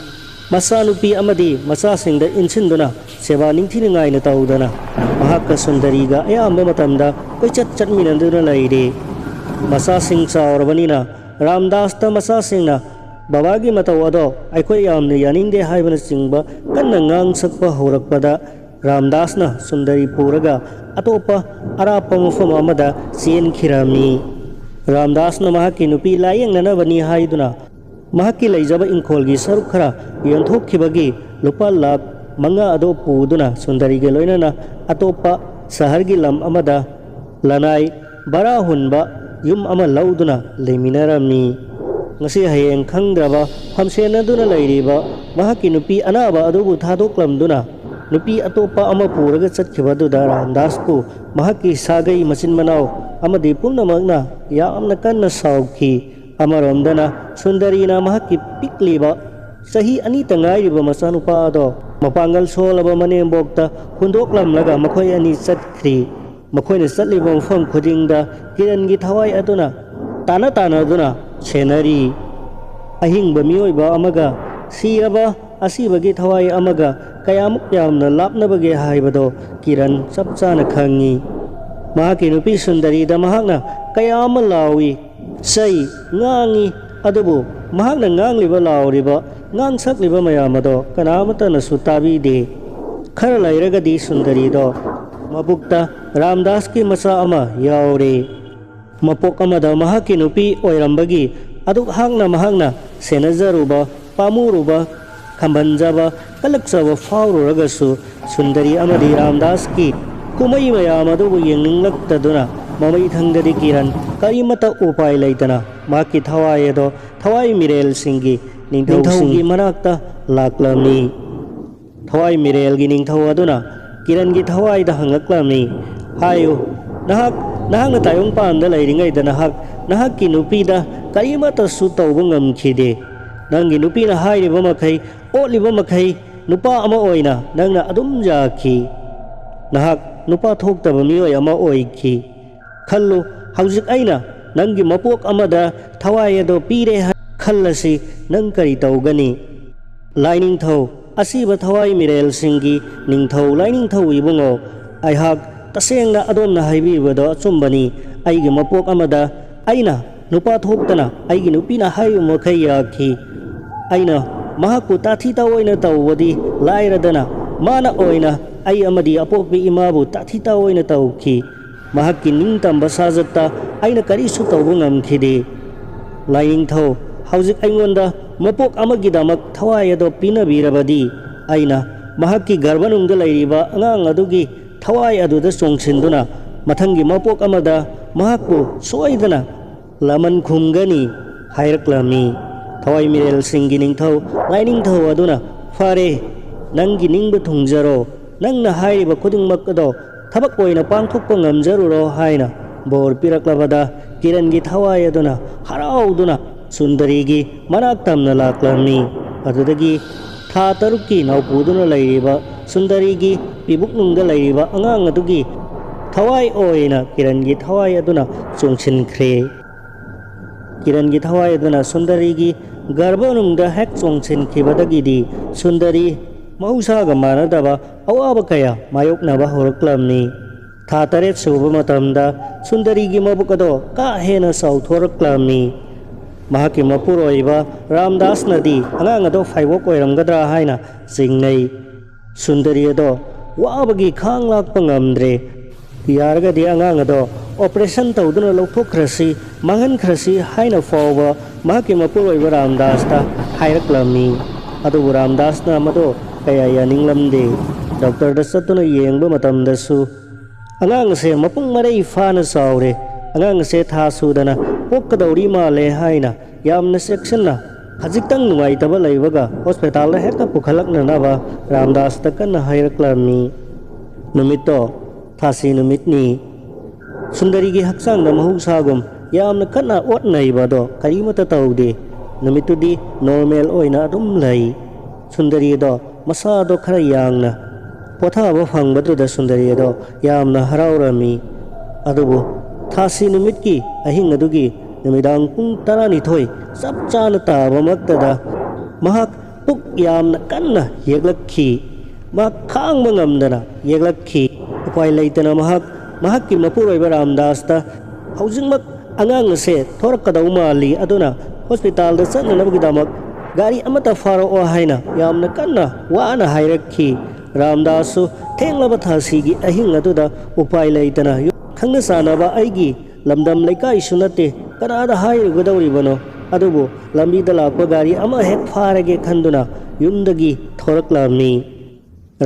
ꯃꯆꯥꯅꯨꯄꯤ ꯑꯃꯗꯤ ꯃꯆꯥꯁꯤꯡꯗ ꯏꯟꯁꯤꯟꯗꯨꯅ ꯁꯦꯕꯥ ꯅꯤꯡꯊꯤ ꯅꯨꯡꯉꯥꯏꯅ ꯇꯧꯗꯅ ꯃꯍꯥꯛꯀ ꯁꯨꯟꯗꯔꯤꯒ ꯑꯌꯥꯝꯕ ꯃꯇꯝꯗ ꯀꯣꯏꯆꯠ ꯆꯠꯃꯤꯟꯅꯗꯨꯅ ꯂꯩꯔꯤ꯫ ꯃꯆꯥꯁꯤꯡ ꯆꯥꯎꯔꯕꯅꯤꯅ ꯔꯥꯝꯗꯥꯁꯇ ꯃꯆꯥꯁꯤꯡꯅ ꯕꯕꯥꯒꯤ ꯃꯇꯧ ꯑꯗꯣ ꯑꯩꯈꯣꯏ ꯌꯥꯝꯅ ꯌꯥꯅꯤꯡꯗꯦ ꯍꯥꯏꯕꯅꯆꯤꯡꯕ ꯀꯟꯅ ꯉꯥꯡ ꯁꯛꯄ ꯍꯧꯔꯛꯄꯗ ꯔꯥꯝꯗꯥꯁꯅ ꯁꯨꯟꯗꯔꯤ ꯄꯨꯔꯒ ꯑꯇꯣꯞꯄ ꯑꯔꯥꯞꯄ ꯃꯐꯝ ꯑꯃꯗ ꯆꯦꯟꯈꯤꯔꯝꯃꯤ꯫ ꯔꯥꯝꯗꯥꯁꯅ ꯃꯍꯥꯛꯀꯤ ꯅꯨꯄꯤ ꯂꯥꯌꯦꯡꯅꯅꯕꯅꯤ ꯍꯥꯏꯗꯨꯅ ꯃꯍꯥꯛꯀꯤ ꯂꯩꯖꯕ ꯏꯪꯈꯣꯜꯒꯤ ꯁꯔꯨꯛ ꯈꯔ ꯌꯣꯟꯊꯣꯛꯈꯤꯕꯒꯤ ꯂꯨꯄꯥ ꯂꯥꯈ ꯃꯉꯥ ꯑꯗꯨ ꯄꯨꯗꯨꯅ ꯁꯨꯟꯗꯔꯤꯒ ꯂꯣꯏꯅꯅ ꯑꯇꯣꯞꯄ ꯁꯍꯔꯒꯤ ꯂꯝ ꯑꯃꯗ ꯂꯅꯥꯏ ꯚꯔꯥ ꯍꯨꯟꯕ ꯌꯨꯝ ꯑꯃ ꯂꯧꯗꯨꯅ ꯂꯩꯃꯤꯟꯅꯔꯝꯃꯤ꯫ ꯉꯁꯤ ꯍꯌꯦꯡ ꯈꯪꯗ꯭ꯔꯕ ꯐꯝꯁꯦꯟꯅꯗꯨꯅ ꯂꯩꯔꯤꯕ ꯃꯍꯥꯛꯀꯤ ꯅꯨꯄꯤ ꯑꯅꯥꯕ ꯑꯗꯨꯕꯨ ꯊꯥꯗꯣꯛꯂꯝꯗꯨꯅ ꯅꯨꯄꯤ ꯑꯇꯣꯞꯄ ꯑꯃ ꯄꯨꯔꯒ ꯆꯠꯈꯤꯕꯗꯨꯗ ꯔꯥꯝꯗꯥꯁꯄꯨ ꯃꯍꯥꯛꯀꯤ ꯁꯥꯒꯩ, ꯃꯆꯤꯟ ꯃꯅꯥꯎ ꯑꯃꯗꯤ ꯄꯨꯝꯅꯃꯛꯅ ꯌꯥꯝꯅ ꯀꯟꯅ ꯁꯥꯎꯈꯤ꯫ ꯑꯃꯔꯣꯝꯗꯅ ꯁꯨꯟꯗꯔꯤꯅ ꯃꯍꯥꯛꯀꯤ ꯄꯤꯛꯂꯤꯕ ꯆꯍꯤ ꯑꯅꯤꯇ ꯉꯥꯏꯔꯤꯕ ꯃꯆꯥꯅꯨꯄꯥ ꯑꯗꯣ ꯃꯄꯥꯡꯒꯜ ꯁꯣꯜꯂꯕ ꯃꯅꯦꯝꯕꯣꯛꯇ ꯍꯨꯟꯗꯣꯛꯂꯝꯂꯒ ꯃꯈꯣꯏ ꯑꯅꯤ ꯆꯠꯈ꯭ꯔꯤ꯫ ꯃꯈꯣꯏꯅ ꯆꯠꯂꯤꯕ ꯃꯐꯝ ꯈꯨꯗꯤꯡꯗ ꯀꯤꯔꯟꯒꯤ ꯊꯋꯥꯏ ꯑꯗꯨꯅ ꯇꯥꯟꯅ ꯇꯥꯟꯅꯗꯨꯅ ꯁꯦꯟꯅꯔꯤ꯫ ꯑꯍꯤꯡꯕ ꯃꯤꯑꯣꯏꯕ ꯑꯃꯒ ꯁꯤꯔꯕ ꯑꯁꯤꯕꯒꯤ ꯊꯋꯥꯏ ꯑꯃꯒ ꯀꯌꯥꯃꯨꯛ ꯌꯥꯝꯅ ꯂꯥꯞꯅꯕꯒꯦ ꯍꯥꯏꯕꯗꯣ ꯀꯤꯔꯟ ꯆꯞ ꯆꯥꯅ ꯈꯪꯉꯤ꯫ ꯃꯍꯥꯛꯀꯤ ꯅꯨꯄꯤ ꯁꯨꯟꯗꯔꯤꯗ ꯃꯍꯥꯛꯅ ꯀꯌꯥ ꯑꯃ ꯂꯥꯎꯏ, ꯆꯩ, ꯉꯥꯡꯏ, ꯑꯗꯨꯕꯨ ꯃꯍꯥꯛꯅ ꯉꯥꯡꯂꯤꯕ, ꯂꯥꯎꯔꯤꯕ, ꯉꯥꯡꯁꯛꯂꯤꯕ ꯃꯌꯥꯝ ꯑꯗꯣ ꯀꯅꯥ ꯑꯃꯠꯇꯅꯁꯨ ꯇꯥꯕꯤꯗꯦ꯫ ꯈꯔ ꯂꯩꯔꯒꯗꯤ ꯁꯨꯟꯗꯔꯤꯗꯣ ꯃꯕꯨꯛꯇ ꯔꯥꯝꯗꯥꯁꯀꯤ ꯃꯆꯥ ꯑꯃ ꯌꯥꯎꯔꯦ꯫ ꯃꯄꯣꯛ ꯑꯃꯗ ꯃꯍꯥꯛꯀꯤ ꯅꯨꯄꯤ ꯑꯣꯏꯔꯝꯕꯒꯤ ꯑꯗꯨꯛ ꯍꯥꯛꯅ ꯃꯍꯥꯛꯅ ꯁꯦꯟꯅꯖꯔꯨꯕ, ꯄꯥꯝꯃꯨꯔꯨꯕ, ꯈꯝꯕꯟꯖꯕ, ꯀꯂꯛꯆꯕ ꯐꯥꯎꯔꯨꯔꯒꯁꯨ ꯁꯨꯟꯗꯔꯤ ꯑꯃꯗꯤ ꯔꯥꯝꯗꯥꯁꯀꯤ ꯀꯨꯝꯍꯩ ꯃꯌꯥꯝ ꯑꯗꯨꯕꯨ ꯌꯦꯡꯅꯤꯡꯂꯛꯇꯗꯨꯅ ꯃꯃꯩꯊꯪꯗꯗꯤ ꯀꯤꯔꯟ ꯀꯔꯤꯃꯠꯇ ꯎꯄꯥꯏ ꯂꯩꯇꯅ ꯃꯍꯥꯛꯀꯤ ꯊꯋꯥꯏ ꯑꯗꯣ ꯊꯋꯥꯏ ꯃꯤꯔꯦꯜꯁꯤꯡꯒꯤ ꯅꯤꯡꯊꯧꯁꯤꯡꯒꯤ ꯃꯅꯥꯛꯇ ꯂꯥꯛꯂꯝꯃꯤ꯫ ꯊꯋꯥꯏ ꯃꯤꯔꯦꯜꯒꯤ ꯅꯤꯡꯊꯧ ꯑꯗꯨꯅ ꯀꯤꯔꯟꯒꯤ ꯊꯋꯥꯏꯗ ꯍꯪꯂꯛꯂꯝꯃꯤ, "ꯍꯥꯏꯌꯨ, ꯅꯍꯥꯛ, ꯅꯍꯥꯛꯅ ꯇꯥꯏꯕꯪ ꯄꯥꯟꯗ ꯂꯩꯔꯤꯉꯩꯗ ꯅꯍꯥꯛ ꯅꯍꯥꯛꯀꯤ ꯅꯨꯄꯤꯗ ꯀꯔꯤꯃꯠꯇꯁꯨ ꯇꯧꯕ ꯉꯝꯈꯤꯗꯦ꯫ ꯅꯪꯒꯤ ꯅꯨꯄꯤꯅ ꯍꯥꯏꯔꯤꯕ ꯃꯈꯩ, ꯑꯣꯠꯂꯤꯕ ꯃꯈꯩ, ꯅꯨꯄꯥ ꯑꯃ ꯑꯣꯏꯅ ꯅꯪꯅ ꯑꯗꯨꯝ ꯌꯥꯈꯤ꯫ ꯅꯍꯥꯛ ꯅꯨꯄꯥ ꯊꯣꯛꯇꯕ ꯃꯤꯑꯣꯏ ꯑꯃ ꯑꯣꯏꯈꯤ꯫ ꯈꯜꯂꯨ, ꯍꯧꯖꯤꯛ ꯑꯩꯅ ꯅꯪꯒꯤ ꯃꯄꯣꯛ ꯑꯃꯗ ꯊꯋꯥꯏ ꯑꯗꯣ ꯄꯤꯔꯦ ꯍꯥꯏꯅ ꯈꯜꯂꯁꯤ, ꯅꯪ ꯀꯔꯤ ꯇꯧꯒꯅꯤ?" ꯂꯥꯏꯅꯤꯡꯊꯧ, ꯑꯁꯤꯕ ꯊꯋꯥꯏ ꯃꯤꯔꯦꯜꯁꯤꯡꯒꯤ ꯅꯤꯡꯊꯧ ꯂꯥꯏꯅꯤꯡꯊꯧ ꯏꯕꯨꯡꯉꯣ, ꯑꯩꯍꯥꯛ ꯇꯁꯦꯡꯅ ꯑꯗꯣꯝꯅ ꯍꯥꯏꯕꯤꯕꯗꯣ ꯑꯆꯨꯝꯕꯅꯤ꯫ ꯑꯩꯒꯤ ꯃꯄꯣꯛ ꯑꯃꯗ ꯑꯩꯅ ꯅꯨꯄꯥ ꯊꯣꯛꯇꯅ ꯑꯩꯒꯤ ꯅꯨꯄꯤꯅ ꯍꯥꯏꯔꯤꯕ ꯃꯈꯩ ꯌꯥꯈꯤ꯫ ꯑꯩꯅ ꯃꯍꯥꯛꯄꯨ ꯇꯥꯊꯤ ꯇꯥꯑꯣꯏꯅ ꯇꯧꯕꯗꯤ ꯂꯥꯏꯔꯗꯅ, ꯃꯥꯅ ꯑꯣꯏꯅ ꯑꯩ ꯑꯃꯗꯤ ꯑꯄꯣꯛꯄꯤ ꯏꯃꯥꯕꯨ ꯇꯥꯊꯤ ꯇꯥꯑꯣꯏꯅ ꯇꯧꯈꯤ꯫ ꯃꯍꯥꯛꯀꯤ ꯅꯤꯡꯇꯝꯕ ꯁꯥꯖꯠꯇ ꯑꯩꯅ ꯀꯔꯤꯁꯨ ꯇꯧꯕ ꯉꯝꯈꯤꯗꯦ꯫ ꯂꯥꯏꯅꯤꯡꯊꯧ, ꯍꯧꯖꯤꯛ ꯑꯩꯉꯣꯟꯗ ꯃꯄꯣꯛ ꯑꯃꯒꯤꯗꯃꯛ ꯊꯋꯥꯏ ꯑꯗꯣ ꯄꯤꯅꯕꯤꯔꯕꯗꯤ, ꯑꯩꯅ ꯃꯍꯥꯛꯀꯤ ꯒꯔꯚꯅꯨꯡꯗ ꯂꯩꯔꯤꯕ ꯑꯉꯥꯡ ꯑꯗꯨꯒꯤ ꯊꯋꯥꯏ ꯑꯗꯨꯗ ꯆꯣꯡꯁꯤꯟꯗꯨꯅ ꯃꯊꯪꯒꯤ ꯃꯄꯣꯛ ꯑꯃꯗ ꯃꯍꯥꯛꯄꯨ ꯁꯣꯏꯗꯅ ꯂꯃꯟ ꯈꯨꯝꯒꯅꯤ ꯍꯥꯏꯔꯛꯂꯝꯃꯤ꯫ ꯊꯋꯥꯏ ꯃꯤꯔꯦꯜꯁꯤꯡꯒꯤ ꯅꯤꯡꯊꯧ ꯂꯥꯏꯅꯤꯡꯊꯧ ꯑꯗꯨꯅ, "ꯐꯔꯦ, ꯅꯪꯒꯤ ꯅꯤꯡꯕ ꯊꯨꯡꯖꯔꯣ, ꯅꯪꯅ ꯍꯥꯏꯔꯤꯕ ꯈꯨꯗꯤꯡꯃꯛ ꯑꯗꯣ ꯊꯕꯛ ꯑꯣꯏꯅ ꯄꯥꯡꯊꯣꯛꯄ ꯉꯝꯖꯔꯨꯔꯣ" ꯍꯥꯏꯅ ꯕꯣꯔ ꯄꯤꯔꯛꯂꯕꯗ, ꯀꯤꯔꯟꯒꯤ ꯊꯋꯥꯏ ꯑꯗꯨꯅ ꯍꯔꯥꯎꯗꯨꯅ ꯁꯨꯟꯗꯔꯤꯒꯤ ꯃꯅꯥꯛ ꯇꯝꯅ ꯂꯥꯛꯂꯝꯃꯤ꯫ ꯑꯗꯨꯗꯒꯤ ꯊꯥ ꯇꯔꯨꯛꯀꯤ ꯅꯥꯎꯄꯨꯗꯨꯅ ꯂꯩꯔꯤꯕ ꯁꯨꯟꯗꯔꯤꯒꯤ ꯄꯤꯕꯨꯛꯅꯨꯡꯗ ꯂꯩꯔꯤꯕ ꯑꯉꯥꯡ ꯑꯗꯨꯒꯤ ꯊꯋꯥꯏ ꯑꯣꯏꯅ ꯀꯤꯔꯟꯒꯤ ꯊꯋꯥꯏ ꯑꯗꯨꯅ ꯆꯣꯡꯁꯤꯟꯈ꯭ꯔꯦ꯫ ꯀꯤꯔꯟꯒꯤ ꯊꯋꯥꯏ ꯑꯗꯨꯅ ꯁꯨꯟꯗꯔꯤꯒꯤ ꯒꯔꯚꯅꯨꯡꯗ ꯍꯦꯛ ꯆꯣꯡꯁꯤꯟꯈꯤꯕꯗꯒꯤꯗꯤ ꯁꯨꯟꯗꯔꯤ ꯃꯍꯧꯁꯥꯒ ꯃꯥꯟꯅꯗꯕ ꯑꯋꯥꯕ ꯀꯌꯥ ꯃꯥꯌꯣꯛꯅꯕ ꯍꯧꯔꯛꯂꯝꯃꯤ꯫ ꯊꯥ ꯇꯔꯦꯠ ꯁꯨꯕ ꯃꯇꯝꯗ ꯁꯨꯟꯗꯔꯤꯒꯤ ꯃꯕꯨꯛ ꯑꯗꯣ ꯀꯥ ꯍꯦꯟꯅ ꯆꯥꯎꯊꯣꯔꯛꯂꯝꯃꯤ꯫ ꯃꯍꯥꯛꯀꯤ ꯃꯄꯨꯔꯣꯏꯕ ꯔꯥꯝꯗꯥꯁꯅꯗꯤ ꯑꯉꯥꯡ ꯑꯗꯣ ꯐꯥꯏꯕꯣꯛ ꯑꯣꯏꯔꯝꯒꯗ꯭ꯔꯥ ꯍꯥꯏꯅ ꯆꯤꯡꯅꯩ꯫ ꯁꯨꯟꯗꯔꯤ ꯑꯗꯣ ꯋꯥꯕꯒꯤ ꯈꯥꯡ ꯂꯥꯛꯄ ꯉꯝꯗ꯭ꯔꯦ꯫ "ꯌꯥꯔꯒꯗꯤ ꯑꯉꯥꯡ ꯑꯗꯣ ꯑꯣꯄꯔꯦꯁꯟ ꯇꯧꯗꯨꯅ ꯂꯧꯊꯣꯛꯈ꯭ꯔꯁꯤ, ꯃꯥꯡꯍꯟꯈ꯭ꯔꯁꯤ" ꯍꯥꯏꯅ ꯐꯥꯎꯕ ꯃꯍꯥꯛꯀꯤ ꯃꯄꯨꯔꯣꯏꯕ ꯔꯥꯝꯗꯥꯁꯇ ꯍꯥꯏꯔꯛꯂꯝꯃꯤ꯫ ꯑꯗꯨꯕꯨ ꯔꯥꯝꯗꯥꯁꯅ ꯃꯗꯨ ꯀꯌꯥ ꯌꯥꯅꯤꯡꯂꯝꯗꯦ꯫ ꯗꯣꯛꯇꯔꯗ ꯆꯠꯇꯨꯅ ꯌꯦꯡꯕ ꯃꯇꯝꯗꯁꯨ ꯑꯉꯥꯡ ꯑꯁꯦ ꯃꯄꯨꯡ ꯃꯔꯩ ꯐꯥꯅ ꯆꯥꯎꯔꯦ, ꯑꯉꯥꯡ ꯑꯁꯦ ꯊꯥ ꯁꯨꯗꯅ ꯄꯣꯛꯀꯗꯧꯔꯤ ꯃꯥꯜꯂꯦ ꯍꯥꯏꯅ ꯌꯥꯝꯅ ꯆꯦꯛꯁꯤꯟꯅ, ꯈꯖꯤꯛꯇꯪ ꯅꯨꯡꯉꯥꯏꯇꯕ ꯂꯩꯕꯒ ꯍꯣꯁꯄꯤꯇꯥꯜꯗ ꯍꯦꯛꯇ ꯄꯨꯈꯠꯂꯛꯅꯅꯕ ꯔꯥꯝꯗꯥꯁꯇ ꯀꯟꯅ ꯍꯥꯏꯔꯛꯂꯝꯃꯤ꯫ ꯅꯨꯃꯤꯠꯇꯣ ꯊꯥꯁꯤ ꯅꯨꯃꯤꯠꯅꯤ꯫ ꯁꯨꯟꯗꯔꯤꯒꯤ ꯍꯛꯆꯥꯡꯗ ꯃꯍꯧꯁꯥꯒꯨꯝ ꯌꯥꯝꯅ ꯀꯟꯅ ꯑꯣꯠ ꯅꯩꯕ ꯑꯗꯣ ꯀꯔꯤꯃꯠꯇ ꯇꯧꯗꯦ꯫ ꯅꯨꯃꯤꯠꯇꯨꯗꯤ ꯅꯣꯔꯃꯦꯜ ꯑꯣꯏꯅ ꯑꯗꯨꯝ ꯂꯩ꯫ ꯁꯨꯟꯗꯔꯤ ꯑꯗꯣ ꯃꯁꯥꯗꯣ ꯈꯔ ꯌꯥꯡꯅ ꯄꯣꯊꯥꯕ ꯐꯪꯕꯗꯨꯗ ꯁꯨꯟꯗꯔꯤ ꯑꯗꯣ ꯌꯥꯝꯅ ꯍꯔꯥꯎꯔꯝꯃꯤ꯫ ꯑꯗꯨꯕꯨ ꯊꯥꯁꯤ ꯅꯨꯃꯤꯠꯀꯤ ꯑꯍꯤꯡ ꯑꯗꯨꯒꯤ ꯅꯨꯃꯤꯗꯥꯡ ꯄꯨꯡ ꯇꯔꯥꯅꯤꯊꯣꯏ ꯆꯞ ꯆꯥꯅ ꯇꯥꯕꯃꯛꯇꯗ ꯃꯍꯥꯛ ꯄꯨꯛ ꯌꯥꯝꯅ ꯀꯟꯅ ꯌꯦꯛꯂꯛꯈꯤ꯫ ꯃꯍꯥꯛ ꯈꯥꯡꯕ ꯉꯝꯗꯅ ꯌꯦꯛꯂꯛꯈꯤ꯫ ꯎꯄꯥꯏ ꯂꯩꯇꯅ ꯃꯍꯥꯛ ꯃꯍꯥꯛꯀꯤ ꯃꯄꯨꯔꯣꯏꯕ ꯔꯥꯝꯗꯥꯁꯇ, "ꯍꯧꯖꯤꯛꯃꯛ ꯑꯉꯥꯡ ꯑꯁꯦ ꯊꯣꯔꯛꯀꯗꯧ ꯃꯥꯜꯂꯤ, ꯑꯗꯨꯅ ꯍꯣꯁꯄꯤꯇꯥꯜꯗ ꯆꯠꯅꯅꯕꯒꯤꯗꯃꯛ ꯒꯥꯔꯤ ꯑꯃꯠꯇ ꯐꯥꯔꯛꯑꯣ" ꯍꯥꯏꯅ ꯌꯥꯝꯅ ꯀꯟꯅ ꯋꯥꯅ ꯍꯥꯏꯔꯛꯈꯤ꯫ ꯔꯥꯝꯗꯥꯁꯁꯨ ꯊꯦꯡꯂꯕ ꯊꯥꯁꯤꯒꯤ ꯑꯍꯤꯡ ꯑꯗꯨꯗ ꯎꯄꯥꯏ ꯂꯩꯇꯅ, ꯌꯨꯝ ꯈꯪꯅ ꯆꯥꯟꯅꯕ ꯑꯩꯒꯤ ꯂꯝꯗꯝ ꯂꯩꯀꯥꯏꯁꯨ ꯅꯠꯇꯦ, ꯀꯅꯥꯗ ꯍꯥꯏꯔꯨꯒꯗꯧꯔꯤꯕꯅꯣ? ꯑꯗꯨꯕꯨ ꯂꯝꯕꯤꯗ ꯂꯥꯛꯄ ꯒꯥꯔꯤ ꯑꯃ ꯍꯦꯛ ꯐꯥꯔꯒꯦ ꯈꯟꯗꯨꯅ ꯌꯨꯝꯗꯒꯤ ꯊꯣꯔꯛꯂꯝꯃꯤ꯫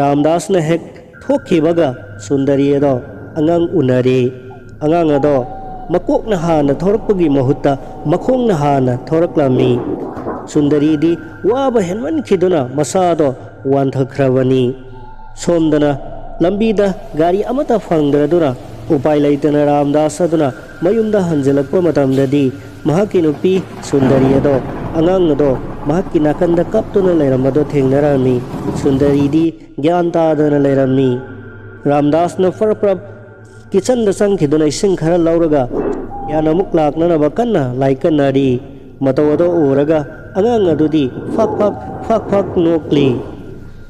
ꯔꯥꯝꯗꯥꯁꯅ ꯍꯦꯛ ꯊꯣꯛꯈꯤꯕꯒ ꯁꯨꯟꯗꯔꯤ ꯑꯗꯣ ꯑꯉꯥꯡ ꯎꯅꯔꯦ꯫ ꯑꯉꯥꯡ ꯑꯗꯣ ꯃꯀꯣꯛꯅ ꯍꯥꯟꯅ ꯊꯣꯔꯛꯄꯒꯤ ꯃꯍꯨꯠꯇ ꯃꯈꯣꯡꯅ ꯍꯥꯟꯅ ꯊꯣꯔꯛꯂꯝꯃꯤ꯫ ꯁꯨꯟꯗꯔꯤꯗꯤ ꯋꯥꯕ ꯍꯦꯟꯃꯟꯈꯤꯗꯨꯅ ꯃꯁꯥꯗꯣ ꯋꯥꯟꯊꯈ꯭ꯔꯕꯅꯤ꯫ ꯁꯣꯝꯗꯅ ꯂꯝꯕꯤꯗ ꯒꯥꯔꯤ ꯑꯃꯠꯇ ꯐꯪꯗ꯭ꯔꯗꯨꯅ ꯎꯄꯥꯏ ꯂꯩꯇꯅ ꯔꯥꯝꯗꯥꯁ ꯑꯗꯨꯅ ꯃꯌꯨꯝꯗ ꯍꯟꯖꯤꯜꯂꯛꯄ ꯃꯇꯝꯗꯗꯤ ꯃꯍꯥꯛꯀꯤ ꯅꯨꯄꯤ ꯁꯨꯟꯗꯔꯤ ꯑꯗꯣ, ꯑꯉꯥꯡ ꯑꯗꯣ ꯃꯍꯥꯛꯀꯤ ꯅꯥꯀꯟꯗ ꯀꯞꯇꯨꯅ ꯂꯩꯔꯝꯕꯗꯣ ꯊꯦꯡꯅꯔꯝꯃꯤ꯫ ꯁꯨꯟꯗꯔꯤꯗꯤ ꯒ꯭ꯌꯥꯟ ꯇꯥꯗꯅ ꯂꯩꯔꯝꯃꯤ꯫ ꯔꯥꯝꯗꯥꯁꯅ ꯐꯔꯞ ꯐꯔꯞ ꯀꯤꯆꯟꯗ ꯆꯪꯈꯤꯗꯨꯅ ꯏꯁꯤꯡ ꯈꯔ ꯂꯧꯔꯒ ꯌꯥꯅ ꯑꯃꯨꯛ ꯂꯥꯛꯅꯅꯕ ꯀꯟꯅ ꯂꯥꯏꯀꯠꯅꯔꯤ꯫ ꯃꯇꯧ ꯑꯗꯨ ꯎꯔꯒ ꯑꯉꯥꯡ ꯑꯗꯨꯗꯤ ꯐꯛ ꯐꯛ ꯐꯛ ꯐꯛ ꯅꯣꯛꯂꯤ꯫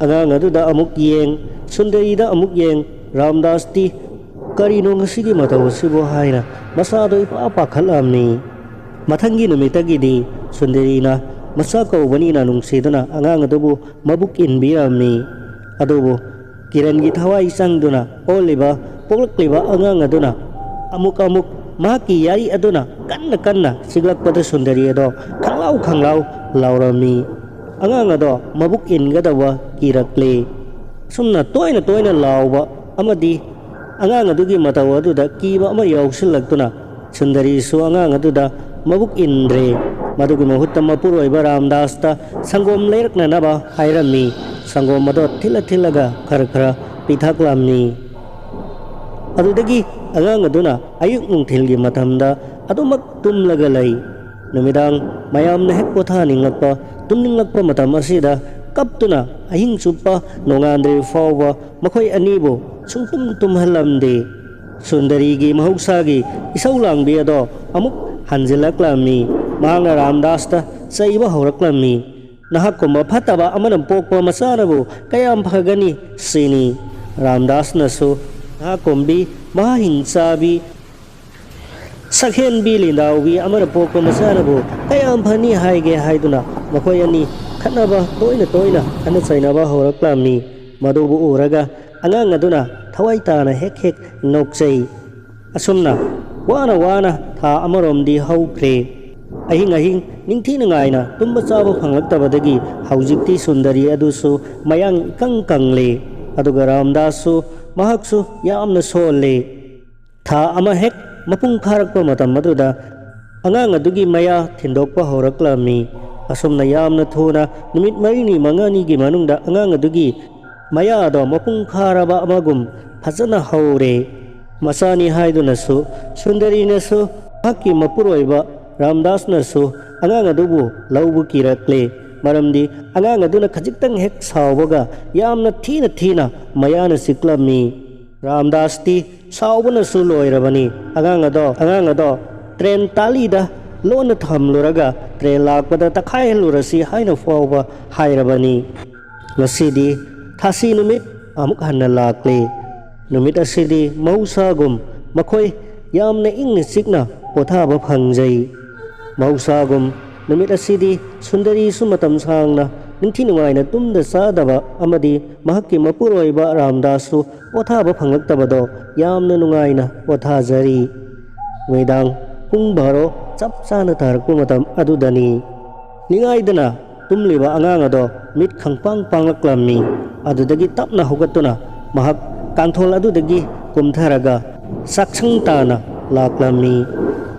ꯑꯉꯥꯡ ꯑꯗꯨꯗ ꯑꯃꯨꯛ ꯌꯦꯡ, ꯁꯨꯟꯗꯔꯤꯗ ꯑꯃꯨꯛ ꯌꯦꯡ, ꯔꯥꯝꯗꯥꯁꯇꯤ "ꯀꯔꯤꯅꯣ ꯉꯁꯤꯒꯤ ꯃꯇꯧ ꯑꯁꯤꯕꯨ?" ꯍꯥꯏꯅ ꯃꯁꯥꯗꯣ ꯏꯄꯥ ꯄꯥꯈꯠꯂꯝꯃꯤ꯫ ꯃꯊꯪꯒꯤ ꯅꯨꯃꯤꯠꯇꯒꯤꯗꯤ ꯁꯨꯟꯗꯔꯤꯅ ꯃꯆꯥ ꯀꯧꯕꯅꯤꯅ ꯅꯨꯡꯁꯤꯗꯨꯅ ꯑꯉꯥꯡ ꯑꯗꯨꯕꯨ ꯃꯕꯨꯛ ꯏꯟꯕꯤꯔꯝꯃꯤ꯫ ꯑꯗꯨꯕꯨ ꯀꯤꯔꯟꯒꯤ ꯊꯋꯥꯏ ꯆꯪꯗꯨꯅ ꯑꯣꯜꯂꯤꯕ ꯄꯣꯛꯂꯛꯂꯤꯕ ꯑꯉꯥꯡ ꯑꯗꯨꯅ ꯑꯃꯨꯛ ꯑꯃꯨꯛ ꯃꯍꯥꯛꯀꯤ ꯌꯥꯔꯤ ꯑꯗꯨꯅ ꯀꯟꯅ ꯀꯟꯅ ꯆꯤꯛꯂꯛꯄꯗ ꯁꯨꯟꯗꯔꯤ ꯑꯗꯣ ꯈꯪꯂꯥꯎ ꯈꯪꯂꯥꯎ ꯂꯥꯎꯔꯝꯃꯤ꯫ ꯑꯉꯥꯡ ꯑꯗꯣ ꯃꯕꯨꯛ ꯏꯟꯒꯗꯕ ꯀꯤꯔꯛꯂꯦ꯫ ꯑꯁꯨꯝꯅ ꯇꯣꯏꯅ ꯇꯣꯏꯅ ꯂꯥꯎꯕ ꯑꯃꯗꯤ ꯑꯉꯥꯡ ꯑꯗꯨꯒꯤ ꯃꯇꯧ ꯑꯗꯨꯗ ꯀꯤꯕ ꯑꯃ ꯌꯥꯎꯁꯤꯜꯂꯛꯇꯨꯅ ꯁꯨꯟꯗꯔꯤꯁꯨ ꯑꯉꯥꯡ ꯑꯗꯨꯗ ꯃꯕꯨꯛ ꯏꯟꯗ꯭ꯔꯦ꯫ ꯃꯗꯨꯒꯤ ꯃꯍꯨꯠꯇ ꯃꯄꯨꯔꯣꯏꯕ ꯔꯥꯝꯗꯥꯁꯇ ꯁꯪꯒꯣꯝ ꯂꯩꯔꯛꯅꯅꯕ ꯍꯥꯏꯔꯝꯃꯤ꯫ ꯁꯪꯒꯣꯝ ꯑꯗꯣ ꯊꯤꯠꯂ ꯊꯤꯠꯂꯒ ꯈꯔ ꯈꯔ ꯄꯤꯊꯛꯂꯝꯃꯤ꯫ ꯑꯗꯨꯗꯒꯤ ꯑꯉꯥꯡ ꯑꯗꯨꯅ ꯑꯌꯨꯛ ꯅꯨꯡꯊꯤꯜꯒꯤ ꯃꯇꯝꯗ ꯑꯗꯨꯃꯛ ꯇꯨꯝꯂꯒ ꯂꯩ꯫ ꯅꯨꯃꯤꯗꯥꯡ ꯃꯌꯥꯝꯅ ꯍꯦꯛ ꯄꯣꯊꯥꯅꯤꯡꯂꯛꯄ, ꯇꯨꯝꯅꯤꯡꯂꯛꯄ ꯃꯇꯝ ꯑꯁꯤꯗ ꯀꯞꯇꯨꯅ ꯑꯍꯤꯡ ꯆꯨꯞꯄ ꯅꯣꯡꯉꯥꯟꯗ꯭ꯔꯤꯕ ꯐꯥꯎꯕ ꯃꯈꯣꯏ ꯑꯅꯤꯕꯨ ꯁꯨꯡꯇꯨꯝ ꯇꯨꯝꯍꯜꯂꯝꯗꯦ꯫ ꯁꯨꯟꯗꯔꯤꯒꯤ ꯃꯍꯧꯁꯥꯒꯤ ꯏꯁꯧ ꯂꯥꯡꯕꯤ ꯑꯗꯣ ꯑꯃꯨꯛ ꯍꯟꯖꯤꯜꯂꯛꯂꯝꯃꯤ꯫ ꯃꯍꯥꯛꯅ ꯔꯥꯝꯗꯥꯁꯇ ꯆꯩꯕ ꯍꯧꯔꯛꯂꯝꯃꯤ꯫ "ꯅꯍꯥꯛꯀꯨꯝꯕ ꯐꯠꯇꯕ ꯑꯃꯅ ꯄꯣꯛꯄ ꯃꯆꯥꯅꯕꯨ ꯀꯌꯥꯝ ꯐꯒꯅꯤ ꯁꯤꯅꯤ"꯫ ꯔꯥꯝꯗꯥꯁꯅꯁꯨ ꯅꯍꯥꯛꯀꯨꯝꯕꯤ ꯃꯍꯥ ꯍꯤꯡꯆꯥꯕꯤ ꯁꯛꯍꯦꯟꯕꯤ ꯂꯤꯟꯗꯥꯎꯕꯤ ꯑꯃꯅ ꯄꯣꯛꯄ ꯃꯆꯥꯅꯕꯨ ꯀꯌꯥꯝ ꯐꯅꯤ ꯍꯥꯏꯒꯦ ꯍꯥꯏꯗꯨꯅ ꯃꯈꯣꯏ ꯑꯅꯤ ꯈꯠꯅꯕ ꯇꯣꯏꯅ ꯇꯣꯏꯅ ꯈꯠꯅ ꯆꯩꯅꯕ ꯍꯧꯔꯛꯂꯝꯃꯤ꯫ ꯃꯗꯨꯕꯨ ꯎꯔꯒ ꯑꯉꯥꯡ ꯑꯗꯨꯅ ꯊꯋꯥꯏ ꯇꯥꯅ ꯍꯦꯛ ꯍꯦꯛ ꯅꯣꯛꯆꯩ꯫ ꯑꯁꯨꯝꯅ ꯋꯥꯅ ꯋꯥꯅ ꯊꯥ ꯑꯃꯔꯣꯝꯗꯤ ꯍꯧꯈ꯭ꯔꯦ꯫ ꯑꯍꯤꯡ ꯑꯍꯤꯡ ꯅꯤꯡꯊꯤ ꯅꯨꯡꯉꯥꯏꯅ ꯇꯨꯝꯕ ꯆꯥꯕ ꯐꯪꯂꯛꯇꯕꯗꯒꯤ ꯍꯧꯖꯤꯛꯇꯤ ꯁꯨꯟꯗꯔꯤ ꯑꯗꯨꯁꯨ ꯃꯌꯥꯡ ꯏꯀꯪ ꯀꯪꯂꯦ꯫ ꯑꯗꯨꯒ ꯔꯥꯝꯗꯥꯁꯁꯨ ꯃꯍꯥꯛꯁꯨ ꯌꯥꯝꯅ ꯁꯣꯜꯂꯦ꯫ ꯊꯥ ꯑꯃ ꯍꯦꯛ ꯃꯄꯨꯡ ꯐꯥꯔꯛꯄ ꯃꯇꯝ ꯑꯗꯨꯗ ꯑꯉꯥꯡ ꯑꯗꯨꯒꯤ ꯃꯌꯥ ꯊꯤꯟꯗꯣꯛꯄ ꯍꯧꯔꯛꯂꯝꯃꯤ꯫ ꯑꯁꯨꯝꯅ ꯌꯥꯝꯅ ꯊꯨꯅ ꯅꯨꯃꯤꯠ ꯃꯔꯤꯅꯤ ꯃꯉꯥꯅꯤꯒꯤ ꯃꯅꯨꯡꯗ ꯑꯉꯥꯡ ꯑꯗꯨꯒꯤ ꯃꯌꯥ ꯑꯗꯣ ꯃꯄꯨꯡ ꯐꯥꯔꯕ ꯑꯃꯒꯨꯝ ꯐꯖꯅ ꯍꯧꯔꯦ꯫ ꯃꯆꯥꯅꯤ ꯍꯥꯏꯗꯨꯅꯁꯨ ꯁꯨꯟꯗꯔꯤꯅꯁꯨ ꯃꯍꯥꯛꯀꯤ ꯃꯄꯨꯔꯣꯏꯕ ꯔꯥꯝꯗꯥꯁꯅꯁꯨ ꯑꯉꯥꯡ ꯑꯗꯨꯕꯨ ꯂꯧꯕ ꯀꯤꯔꯛꯂꯦ꯫ ꯃꯔꯝꯗꯤ ꯑꯉꯥꯡ ꯑꯗꯨꯅ ꯈꯖꯤꯛꯇꯪ ꯍꯦꯛ ꯁꯥꯎꯕꯒ ꯌꯥꯝꯅ ꯊꯤꯅ ꯊꯤꯅ ꯃꯌꯥꯅ ꯆꯤꯛꯂꯝꯃꯤ꯫ ꯔꯥꯝꯗꯥꯁꯇꯤ ꯁꯥꯎꯕꯅꯁꯨ ꯂꯣꯏꯔꯕꯅꯤ꯫ ꯑꯉꯥꯡ ꯑꯗꯣ, ꯑꯉꯥꯡ ꯑꯗꯣ ꯇ꯭ꯔꯦꯟ ꯇꯥꯂꯤꯗ ꯂꯣꯟꯅ ꯊꯝꯂꯨꯔꯒ ꯇ꯭ꯔꯦꯟ ꯂꯥꯛꯄꯗ ꯇꯛꯈꯥꯏꯍꯜꯂꯨꯔꯁꯤ ꯍꯥꯏꯅ ꯐꯥꯎꯕ ꯍꯥꯏꯔꯕꯅꯤ꯫ ꯉꯁꯤꯗꯤ ꯊꯥꯁꯤ ꯅꯨꯃꯤꯠ ꯑꯃꯨꯛ ꯍꯟꯅ ꯂꯥꯛꯂꯦ꯫ ꯅꯨꯃꯤꯠ ꯑꯁꯤꯗꯤ ꯃꯍꯧꯁꯥꯒꯨꯝ ꯃꯈꯣꯏ ꯌꯥꯝꯅ ꯏꯪꯅ ꯆꯤꯛꯅ ꯄꯣꯊꯥꯕ ꯐꯪꯖꯩ꯫ ꯃꯍꯧꯁꯥꯒꯨꯝ, ꯅꯨꯃꯤꯠ ꯑꯁꯤꯗꯤ ꯁꯨꯟꯗꯔꯤꯁꯨ ꯃꯇꯝ ꯁꯥꯡꯅ ꯅꯤꯡꯊꯤ ꯅꯨꯡꯉꯥꯏꯅ ꯇꯨꯝꯗ ꯆꯥꯗꯕ ꯑꯃꯗꯤ ꯃꯍꯥꯛꯀꯤ ꯃꯄꯨꯔꯣꯏꯕ ꯔꯥꯝꯗꯥꯁꯁꯨ ꯄꯣꯊꯥꯕ ꯐꯪꯂꯛꯇꯕꯗꯣ ꯌꯥꯝꯅ ꯅꯨꯡꯉꯥꯏꯅ ꯄꯣꯊꯥꯖꯔꯤ꯫ ꯅꯨꯃꯤꯗꯥꯡ ꯄꯨꯡ ꯕꯥꯔꯣ ꯆꯞ ꯆꯥꯅ ꯇꯥꯔꯛꯄ ꯃꯇꯝ ꯑꯗꯨꯗꯅꯤ꯫ ꯅꯤꯡꯉꯥꯏꯗꯅ ꯇꯨꯝꯂꯤꯕ ꯑꯉꯥꯡ ꯑꯗꯣ ꯃꯤꯠ ꯈꯪꯄꯥꯡ ꯄꯥꯡꯂꯛꯂꯝꯃꯤ꯫ ꯑꯗꯨꯗꯒꯤ ꯇꯞꯅ ꯍꯧꯒꯠꯇꯨꯅ ꯃꯍꯥꯛ ꯀꯥꯡꯊꯣꯜ ꯑꯗꯨꯗꯒꯤ ꯀꯨꯝꯊꯔꯒ ꯆꯥꯛꯁꯪ ꯇꯥꯅ ꯂꯥꯛꯂꯝꯃꯤ꯫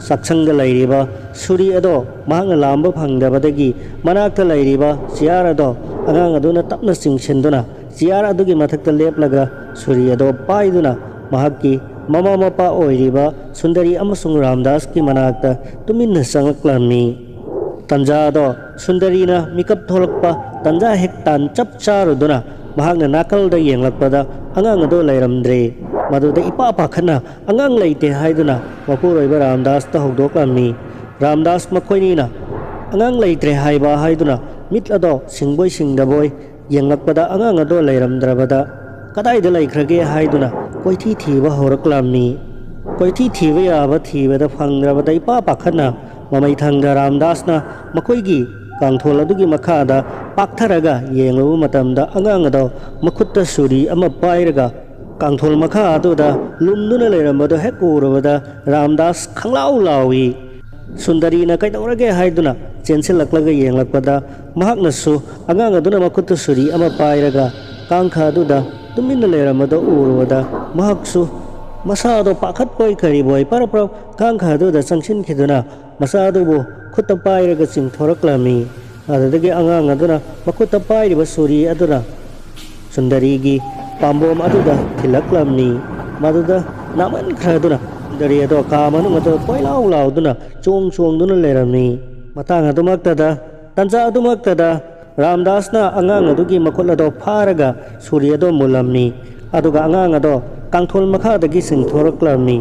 ꯆꯥꯛꯁꯪꯗ ꯂꯩꯔꯤꯕ ꯁꯨꯔꯤ ꯑꯗꯣ ꯃꯍꯥꯛꯅ ꯂꯥꯝꯕ ꯐꯪꯗꯕꯗꯒꯤ ꯃꯅꯥꯛꯇ ꯂꯩꯔꯤꯕ ꯆꯤꯌꯥꯔ ꯑꯗꯣ ꯑꯉꯥꯡ ꯑꯗꯨꯅ ꯇꯞꯅ ꯆꯤꯡꯁꯤꯟꯗꯨꯅ ꯆꯤꯌꯥꯔ ꯑꯗꯨꯒꯤ ꯃꯊꯛꯇ ꯂꯦꯞꯂꯒ ꯁꯨꯔꯤ ꯑꯗꯣ ꯄꯥꯏꯗꯨꯅ ꯃꯍꯥꯛꯀꯤ ꯃꯃꯥ ꯃꯄꯥ ꯑꯣꯏꯔꯤꯕ ꯁꯨꯟꯗꯔꯤ ꯑꯃꯁꯨꯡ ꯔꯥꯝꯗꯥꯁꯀꯤ ꯃꯅꯥꯛꯇ ꯇꯨꯃꯤꯟꯅ ꯆꯪꯂꯛꯂꯝꯃꯤ꯫ ꯇꯟꯖꯥꯗꯣ ꯁꯨꯟꯗꯔꯤꯅ ꯃꯤꯀꯞ ꯊꯣꯛꯂꯛꯄ ꯇꯟꯖꯥ ꯍꯦꯛ ꯇꯥꯟ ꯆꯞ ꯆꯥꯔꯨꯗꯨꯅ ꯃꯍꯥꯛꯅ ꯅꯥꯀꯜꯗ ꯌꯦꯡꯂꯛꯄꯗ ꯑꯉꯥꯡ ꯑꯗꯨ ꯂꯩꯔꯝꯗ꯭ꯔꯦ꯫ ꯃꯗꯨꯗ ꯏꯄꯥ ꯄꯥꯈꯠꯅ ꯑꯉꯥꯡ ꯂꯩꯇꯦ ꯍꯥꯏꯗꯨꯅ ꯃꯄꯨꯔꯣꯏꯕ ꯔꯥꯝꯗꯥꯁꯇ ꯍꯧꯗꯣꯛꯂꯝꯃꯤ꯫ ꯔꯥꯝꯗꯥꯁ ꯃꯈꯣꯏꯅꯤꯅ ꯑꯉꯥꯡ ꯂꯩꯇ꯭ꯔꯦ ꯍꯥꯏꯕ ꯍꯥꯏꯗꯨꯅ ꯃꯤꯠ ꯑꯗꯣ ꯁꯤꯡꯕꯣꯏ ꯁꯤꯡꯗꯕꯣꯏ ꯌꯦꯡꯂꯛꯄꯗ ꯑꯉꯥꯡ ꯑꯗꯣ ꯂꯩꯔꯝꯗ꯭ꯔꯕꯗ ꯀꯗꯥꯏꯗ ꯂꯩꯈ꯭ꯔꯒꯦ ꯍꯥꯏꯗꯨꯅ ꯀꯣꯏꯊꯤ ꯊꯤꯕ ꯍꯧꯔꯛꯂꯝꯃꯤ꯫ ꯀꯣꯏꯊꯤ ꯊꯤꯕ ꯌꯥꯕ ꯊꯤꯕꯗ ꯐꯪꯗ꯭ꯔꯕꯗ ꯏꯄꯥ ꯄꯥꯈꯠꯅ ꯃꯃꯩꯊꯪꯗ ꯔꯥꯝꯗꯥꯁꯅ ꯃꯈꯣꯏꯒꯤ ꯀꯥꯡꯊꯣꯜ ꯑꯗꯨꯒꯤ ꯃꯈꯥꯗ ꯄꯥꯛꯊꯔꯒ ꯌꯦꯡꯂꯨꯕ ꯃꯇꯝꯗ ꯑꯉꯥꯡ ꯑꯗꯣ ꯃꯈꯨꯠꯇ ꯁꯨꯔꯤ ꯑꯃ ꯄꯥꯏꯔꯒ ꯀꯥꯡꯊꯣꯜ ꯃꯈꯥ ꯑꯗꯨꯗ ꯂꯨꯝꯗꯨꯅ ꯂꯩꯔꯝꯕꯗꯨ ꯍꯦꯛ ꯎꯔꯨꯕꯗ ꯔꯥꯝꯗꯥꯁ ꯈꯪꯂꯥꯎ ꯂꯥꯎꯏ꯫ ꯁꯨꯟꯗꯔꯤꯅ ꯀꯩꯗꯧꯔꯒꯦ ꯍꯥꯏꯗꯨꯅ ꯆꯦꯟꯁꯤꯜꯂꯛꯂꯒ ꯌꯦꯡꯂꯛꯄꯗ ꯃꯍꯥꯛꯅꯁꯨ ꯑꯉꯥꯡ ꯑꯗꯨꯅ ꯃꯈꯨꯠꯇ ꯁꯨꯔꯤ ꯑꯃ ꯄꯥꯏꯔꯒ ꯀꯥꯡꯈ ꯑꯗꯨꯗ ꯇꯨꯃꯤꯟꯅ ꯂꯩꯔꯝꯕꯗꯨ ꯎꯔꯨꯕꯗ ꯃꯍꯥꯛꯁꯨ ꯃꯁꯥꯗꯣ ꯄꯥꯈꯠꯄꯣꯏ ꯀꯔꯤꯕꯣꯏ ꯄꯔꯞ ꯄꯔꯞ ꯀꯥꯡꯈ ꯑꯗꯨꯗ ꯆꯪꯁꯤꯟꯈꯤꯗꯨꯅ ꯃꯆꯥ ꯑꯗꯨꯕꯨ ꯈꯨꯠꯇ ꯄꯥꯏꯔꯒ ꯆꯤꯡꯊꯣꯔꯛꯂꯝꯃꯤ꯫ ꯑꯗꯨꯗꯒꯤ ꯑꯉꯥꯡ ꯑꯗꯨꯅ ꯃꯈꯨꯠꯇ ꯄꯥꯏꯔꯤꯕ ꯁꯨꯔꯤ ꯑꯗꯨꯅ ꯁꯨꯟꯗꯔꯤꯒꯤ ꯄꯥꯝꯕꯣꯝ ꯑꯗꯨꯗ ꯊꯤꯜꯂꯛꯂꯝꯃꯤ꯫ ꯃꯗꯨꯗ ꯅꯥꯃꯟꯈ꯭ꯔꯗꯨꯅ ꯁꯨꯟꯗꯔꯤ ꯑꯗꯣ ꯀꯥ ꯃꯅꯨꯡ ꯑꯗꯨ ꯀꯣꯏꯂꯥꯎ ꯂꯥꯎꯗꯨꯅ ꯆꯣꯡ ꯆꯣꯡꯗꯨꯅ ꯂꯩꯔꯝꯃꯤ꯫ ꯃꯇꯥꯡ ꯑꯗꯨꯃꯛꯇꯗ, ꯇꯟꯖꯥ ꯑꯗꯨꯃꯛꯇꯗ ꯔꯥꯝꯗꯥꯁꯅ ꯑꯉꯥꯡ ꯑꯗꯨꯒꯤ ꯃꯈꯨꯠ ꯑꯗꯣ ꯐꯥꯔꯒ ꯁꯨꯔꯤ ꯑꯗꯣ ꯃꯨꯜꯂꯝꯃꯤ꯫ ꯑꯗꯨꯒ ꯑꯉꯥꯡ ꯑꯗꯣ ꯀꯥꯡꯊꯣꯜ ꯃꯈꯥꯗꯒꯤ ꯆꯤꯡꯊꯣꯔꯛꯂꯝꯃꯤ꯫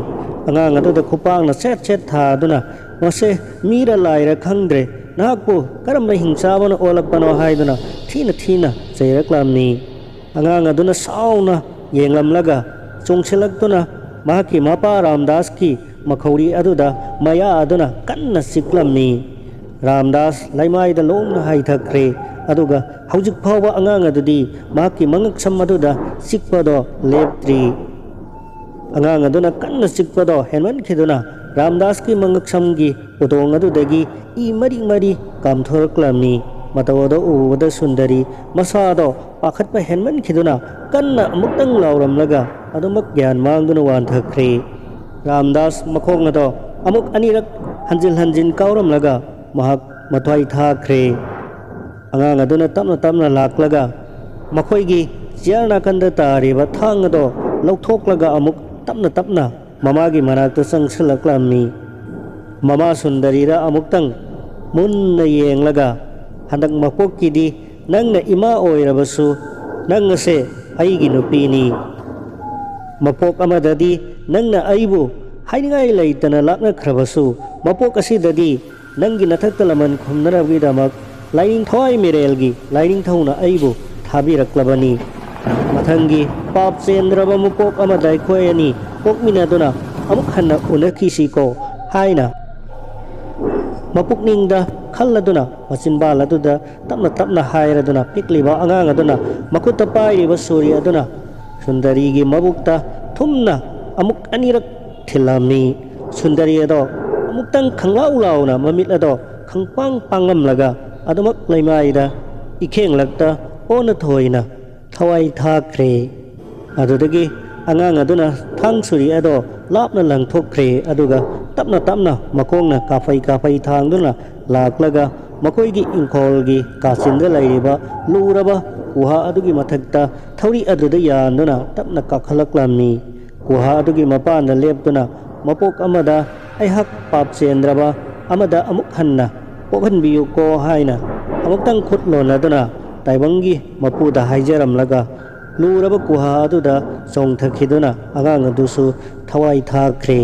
ꯑꯉꯥꯡ ꯑꯗꯨꯗ ꯈꯨꯄꯥꯛꯅ ꯁꯦꯠ ꯁꯦꯠ ꯊꯥꯗꯨꯅ, "ꯃꯁꯦ ꯃꯤꯔ ꯂꯥꯏꯔ ꯈꯪꯗ꯭ꯔꯦ, ꯅꯍꯥꯛꯄꯨ ꯀꯔꯝꯕ ꯍꯤꯡꯆꯥꯕꯅ ꯑꯣꯜꯂꯛꯄꯅꯣ?" ꯍꯥꯏꯗꯨꯅ ꯊꯤꯅ ꯊꯤꯅ ꯆꯩꯔꯛꯂꯝꯃꯤ꯫ ꯑꯉꯥꯡ ꯑꯗꯨꯅ ꯁꯥꯎꯅ ꯌꯦꯡꯂꯝꯂꯒ ꯆꯣꯡꯁꯤꯜꯂꯛꯇꯨꯅ ꯃꯍꯥꯛꯀꯤ ꯃꯄꯥ ꯔꯥꯝꯗꯥꯁꯀꯤ ꯃꯈꯧꯔꯤ ꯑꯗꯨꯗ ꯃꯌꯥ ꯑꯗꯨꯅ ꯀꯟꯅ ꯆꯤꯛꯂꯝꯃꯤ꯫ ꯔꯥꯝꯗꯥꯁ ꯂꯩꯃꯥꯏꯗ ꯂꯣꯡꯅ ꯍꯥꯏꯊꯈ꯭ꯔꯦ, ꯑꯗꯨꯒ ꯍꯧꯖꯤꯛ ꯐꯥꯎꯕ ꯑꯉꯥꯡ ꯑꯗꯨꯗꯤ ꯃꯍꯥꯛꯀꯤ ꯃꯉꯛꯁꯝ ꯑꯗꯨꯗ ꯆꯤꯛꯄꯗꯣ ꯂꯦꯞꯇ꯭ꯔꯤ꯫ ꯑꯉꯥꯡ ꯑꯗꯨꯅ ꯀꯟꯅ ꯆꯤꯛꯄꯗꯣ ꯍꯦꯟꯃꯟꯈꯤꯗꯨꯅ ꯔꯥꯝꯗꯥꯁꯀꯤ ꯃꯉꯛꯁꯝꯒꯤ ꯎꯗꯣꯡ ꯑꯗꯨꯗꯒꯤ ꯏ ꯃꯔꯤ ꯃꯔꯤ ꯀꯥꯝꯊꯣꯔꯛꯂꯝꯃꯤ꯫ ꯃꯇꯧ ꯑꯗꯨ ꯎꯕꯗ ꯁꯨꯟꯗꯔꯤ ꯃꯁꯥꯗꯣ ꯄꯥꯈꯠꯄ ꯍꯦꯟꯃꯟꯈꯤꯗꯨꯅ ꯀꯟꯅ ꯑꯃꯨꯛꯇꯪ ꯂꯥꯎꯔꯝꯂꯒ ꯑꯗꯨꯃꯛ ꯒ꯭ꯌꯥꯟ ꯃꯥꯡꯗꯨꯅ ꯋꯥꯟꯊꯈ꯭ꯔꯦ꯫ ꯔꯥꯝꯗꯥꯁ ꯃꯈꯣꯡ ꯑꯗꯣ ꯑꯃꯨꯛ ꯑꯅꯤꯔꯛ ꯍꯟꯖꯤꯟ ꯍꯟꯖꯤꯟ ꯀꯥꯎꯔꯝꯂꯒ ꯃꯍꯥꯛ ꯃꯊ꯭ꯋꯥꯏ ꯊꯥꯈ꯭ꯔꯦ꯫ ꯑꯉꯥꯡ ꯑꯗꯨꯅ ꯇꯞꯅ ꯇꯞꯅ ꯂꯥꯛꯂꯒ ꯃꯈꯣꯏꯒꯤ ꯆꯤꯌꯔ ꯅꯥꯀꯟꯗ ꯇꯥꯔꯤꯕ ꯊꯥꯡ ꯑꯗꯣ ꯂꯧꯊꯣꯛꯂꯒ ꯑꯃꯨꯛ ꯇꯞꯅ ꯇꯞꯅ ꯃꯃꯥꯒꯤ ꯃꯅꯥꯛꯇ ꯆꯪꯁꯤꯜꯂꯛꯂꯝꯃꯤ꯫ ꯃꯃꯥ ꯁꯨꯟꯗꯔꯤꯗ ꯑꯃꯨꯛꯇꯪ ꯃꯨꯟꯅ ꯌꯦꯡꯂꯒ, "ꯍꯟꯗꯛ ꯃꯄꯣꯛꯀꯤꯗꯤ ꯅꯪꯅ ꯏꯃꯥ ꯑꯣꯏꯔꯕꯁꯨ, ꯅꯪ ꯑꯁꯦ ꯑꯩꯒꯤ ꯅꯨꯄꯤꯅꯤ꯫ ꯃꯄꯣꯛ ꯑꯃꯗꯗꯤ ꯅꯪꯅ ꯑꯩꯕꯨ ꯍꯥꯏꯅꯤꯡꯉꯥꯏ ꯂꯩꯇꯅ ꯂꯥꯛꯅꯈ꯭ꯔꯕꯁꯨ, ꯃꯄꯣꯛ ꯑꯁꯤꯗꯗꯤ ꯅꯪꯒꯤ ꯅꯊꯛꯇ ꯂꯃꯟ ꯈꯨꯝꯅꯅꯕꯒꯤꯗꯃꯛ ꯂꯥꯏꯅꯤꯡ ꯊꯋꯥꯏ ꯃꯤꯔꯦꯜꯒꯤ ꯂꯥꯏꯅꯤꯡꯊꯧꯅ ꯑꯩꯕꯨ ꯊꯥꯕꯤꯔꯛꯂꯕꯅꯤ꯫ ꯃꯊꯪꯒꯤ ꯄꯥꯞ ꯆꯦꯟꯗ꯭ꯔꯕ ꯃꯄꯣꯛ ꯑꯃꯗ ꯑꯩꯈꯣꯏ ꯑꯅꯤ ꯄꯣꯛꯃꯤꯟꯅꯗꯨꯅ ꯑꯃꯨꯛ ꯍꯟꯅ ꯎꯅꯈꯤꯁꯤꯀꯣ" ꯍꯥꯏꯅ ꯃꯄꯨꯛꯅꯤꯡꯗ ꯈꯜꯂꯗꯨꯅ ꯃꯆꯤꯟꯕꯥꯜ ꯑꯗꯨꯗ ꯇꯞꯅ ꯇꯞꯅ ꯍꯥꯏꯔꯗꯨꯅ ꯄꯤꯛꯂꯤꯕ ꯑꯉꯥꯡ ꯑꯗꯨꯅ ꯃꯈꯨꯠꯇ ꯄꯥꯏꯔꯤꯕ ꯁꯨꯔꯤ ꯑꯗꯨꯅ ꯁꯨꯟꯗꯔꯤꯒꯤ ꯃꯕꯨꯛꯇ ꯊꯨꯝꯅ ꯑꯃꯨꯛ ꯑꯅꯤꯔꯛ ꯊꯤꯜꯂꯝꯃꯤ꯫ ꯁꯨꯟꯗꯔꯤ ꯑꯗꯣ ꯑꯃꯨꯛꯇꯪ ꯈꯪꯂꯥꯎ ꯂꯥꯎꯅ ꯃꯃꯤꯠ ꯑꯗꯣ ꯈꯪꯄꯥꯡ ꯄꯥꯡꯂꯝꯂꯒ ꯑꯗꯨꯃꯛ ꯂꯩꯃꯥꯏꯗ ꯏꯈꯦꯡꯂꯛꯇ ꯑꯣꯟꯅ ꯊꯣꯏꯅ ꯊꯋꯥꯏ ꯊꯥꯈ꯭ꯔꯦ꯫ ꯑꯗꯨꯗꯒꯤ ꯑꯉꯥꯡ ꯑꯗꯨꯅ ꯊꯥꯡ ꯁꯨꯔꯤ ꯑꯗꯣ ꯂꯥꯞꯅ ꯂꯪꯊꯣꯛꯈ꯭ꯔꯦ, ꯑꯗꯨꯒ ꯇꯞꯅ ꯇꯞꯅ ꯃꯈꯣꯡꯅ ꯀꯥꯐꯩ ꯀꯥꯐꯩ ꯊꯥꯡꯗꯨꯅ ꯂꯥꯛꯂꯒ ꯃꯈꯣꯏꯒꯤ ꯏꯪꯈꯣꯜꯒꯤ ꯀꯥꯆꯤꯟꯗ ꯂꯩꯔꯤꯕ ꯂꯨꯔꯕ ꯒꯨꯍꯥ ꯑꯗꯨꯒꯤ ꯃꯊꯛꯇ ꯊꯧꯔꯤ ꯑꯗꯨꯗ ꯌꯥꯟꯗꯨꯅ ꯇꯞꯅ ꯀꯥꯈꯠꯂꯛꯂꯝꯃꯤ꯫ ꯒꯨꯍꯥ ꯑꯗꯨꯒꯤ ꯃꯄꯥꯟꯗ ꯂꯦꯞꯇꯨꯅ ꯃꯄꯣꯛ ꯑꯃꯗ ꯑꯩꯍꯥꯛ ꯄꯥꯞ ꯆꯦꯟꯗ꯭ꯔꯕ ꯑꯃꯗ ꯑꯃꯨꯛ ꯍꯟꯅ ꯄꯣꯛꯍꯟꯕꯤꯌꯨꯀꯣ ꯍꯥꯏꯅ ꯑꯃꯨꯛꯇꯪ ꯈꯨꯠ ꯂꯣꯟꯅꯗꯨꯅ ꯇꯥꯏꯕꯪꯒꯤ ꯃꯄꯨꯗ ꯍꯥꯏꯖꯔꯝꯂꯒ ꯂꯨꯔꯕ ꯒꯨꯍꯥ ꯑꯗꯨꯗ ꯆꯣꯡꯊꯈꯤꯗꯨꯅ ꯑꯉꯥꯡ ꯑꯗꯨꯁꯨ ꯊꯋꯥꯏ ꯊꯥꯈ꯭ꯔꯦ꯫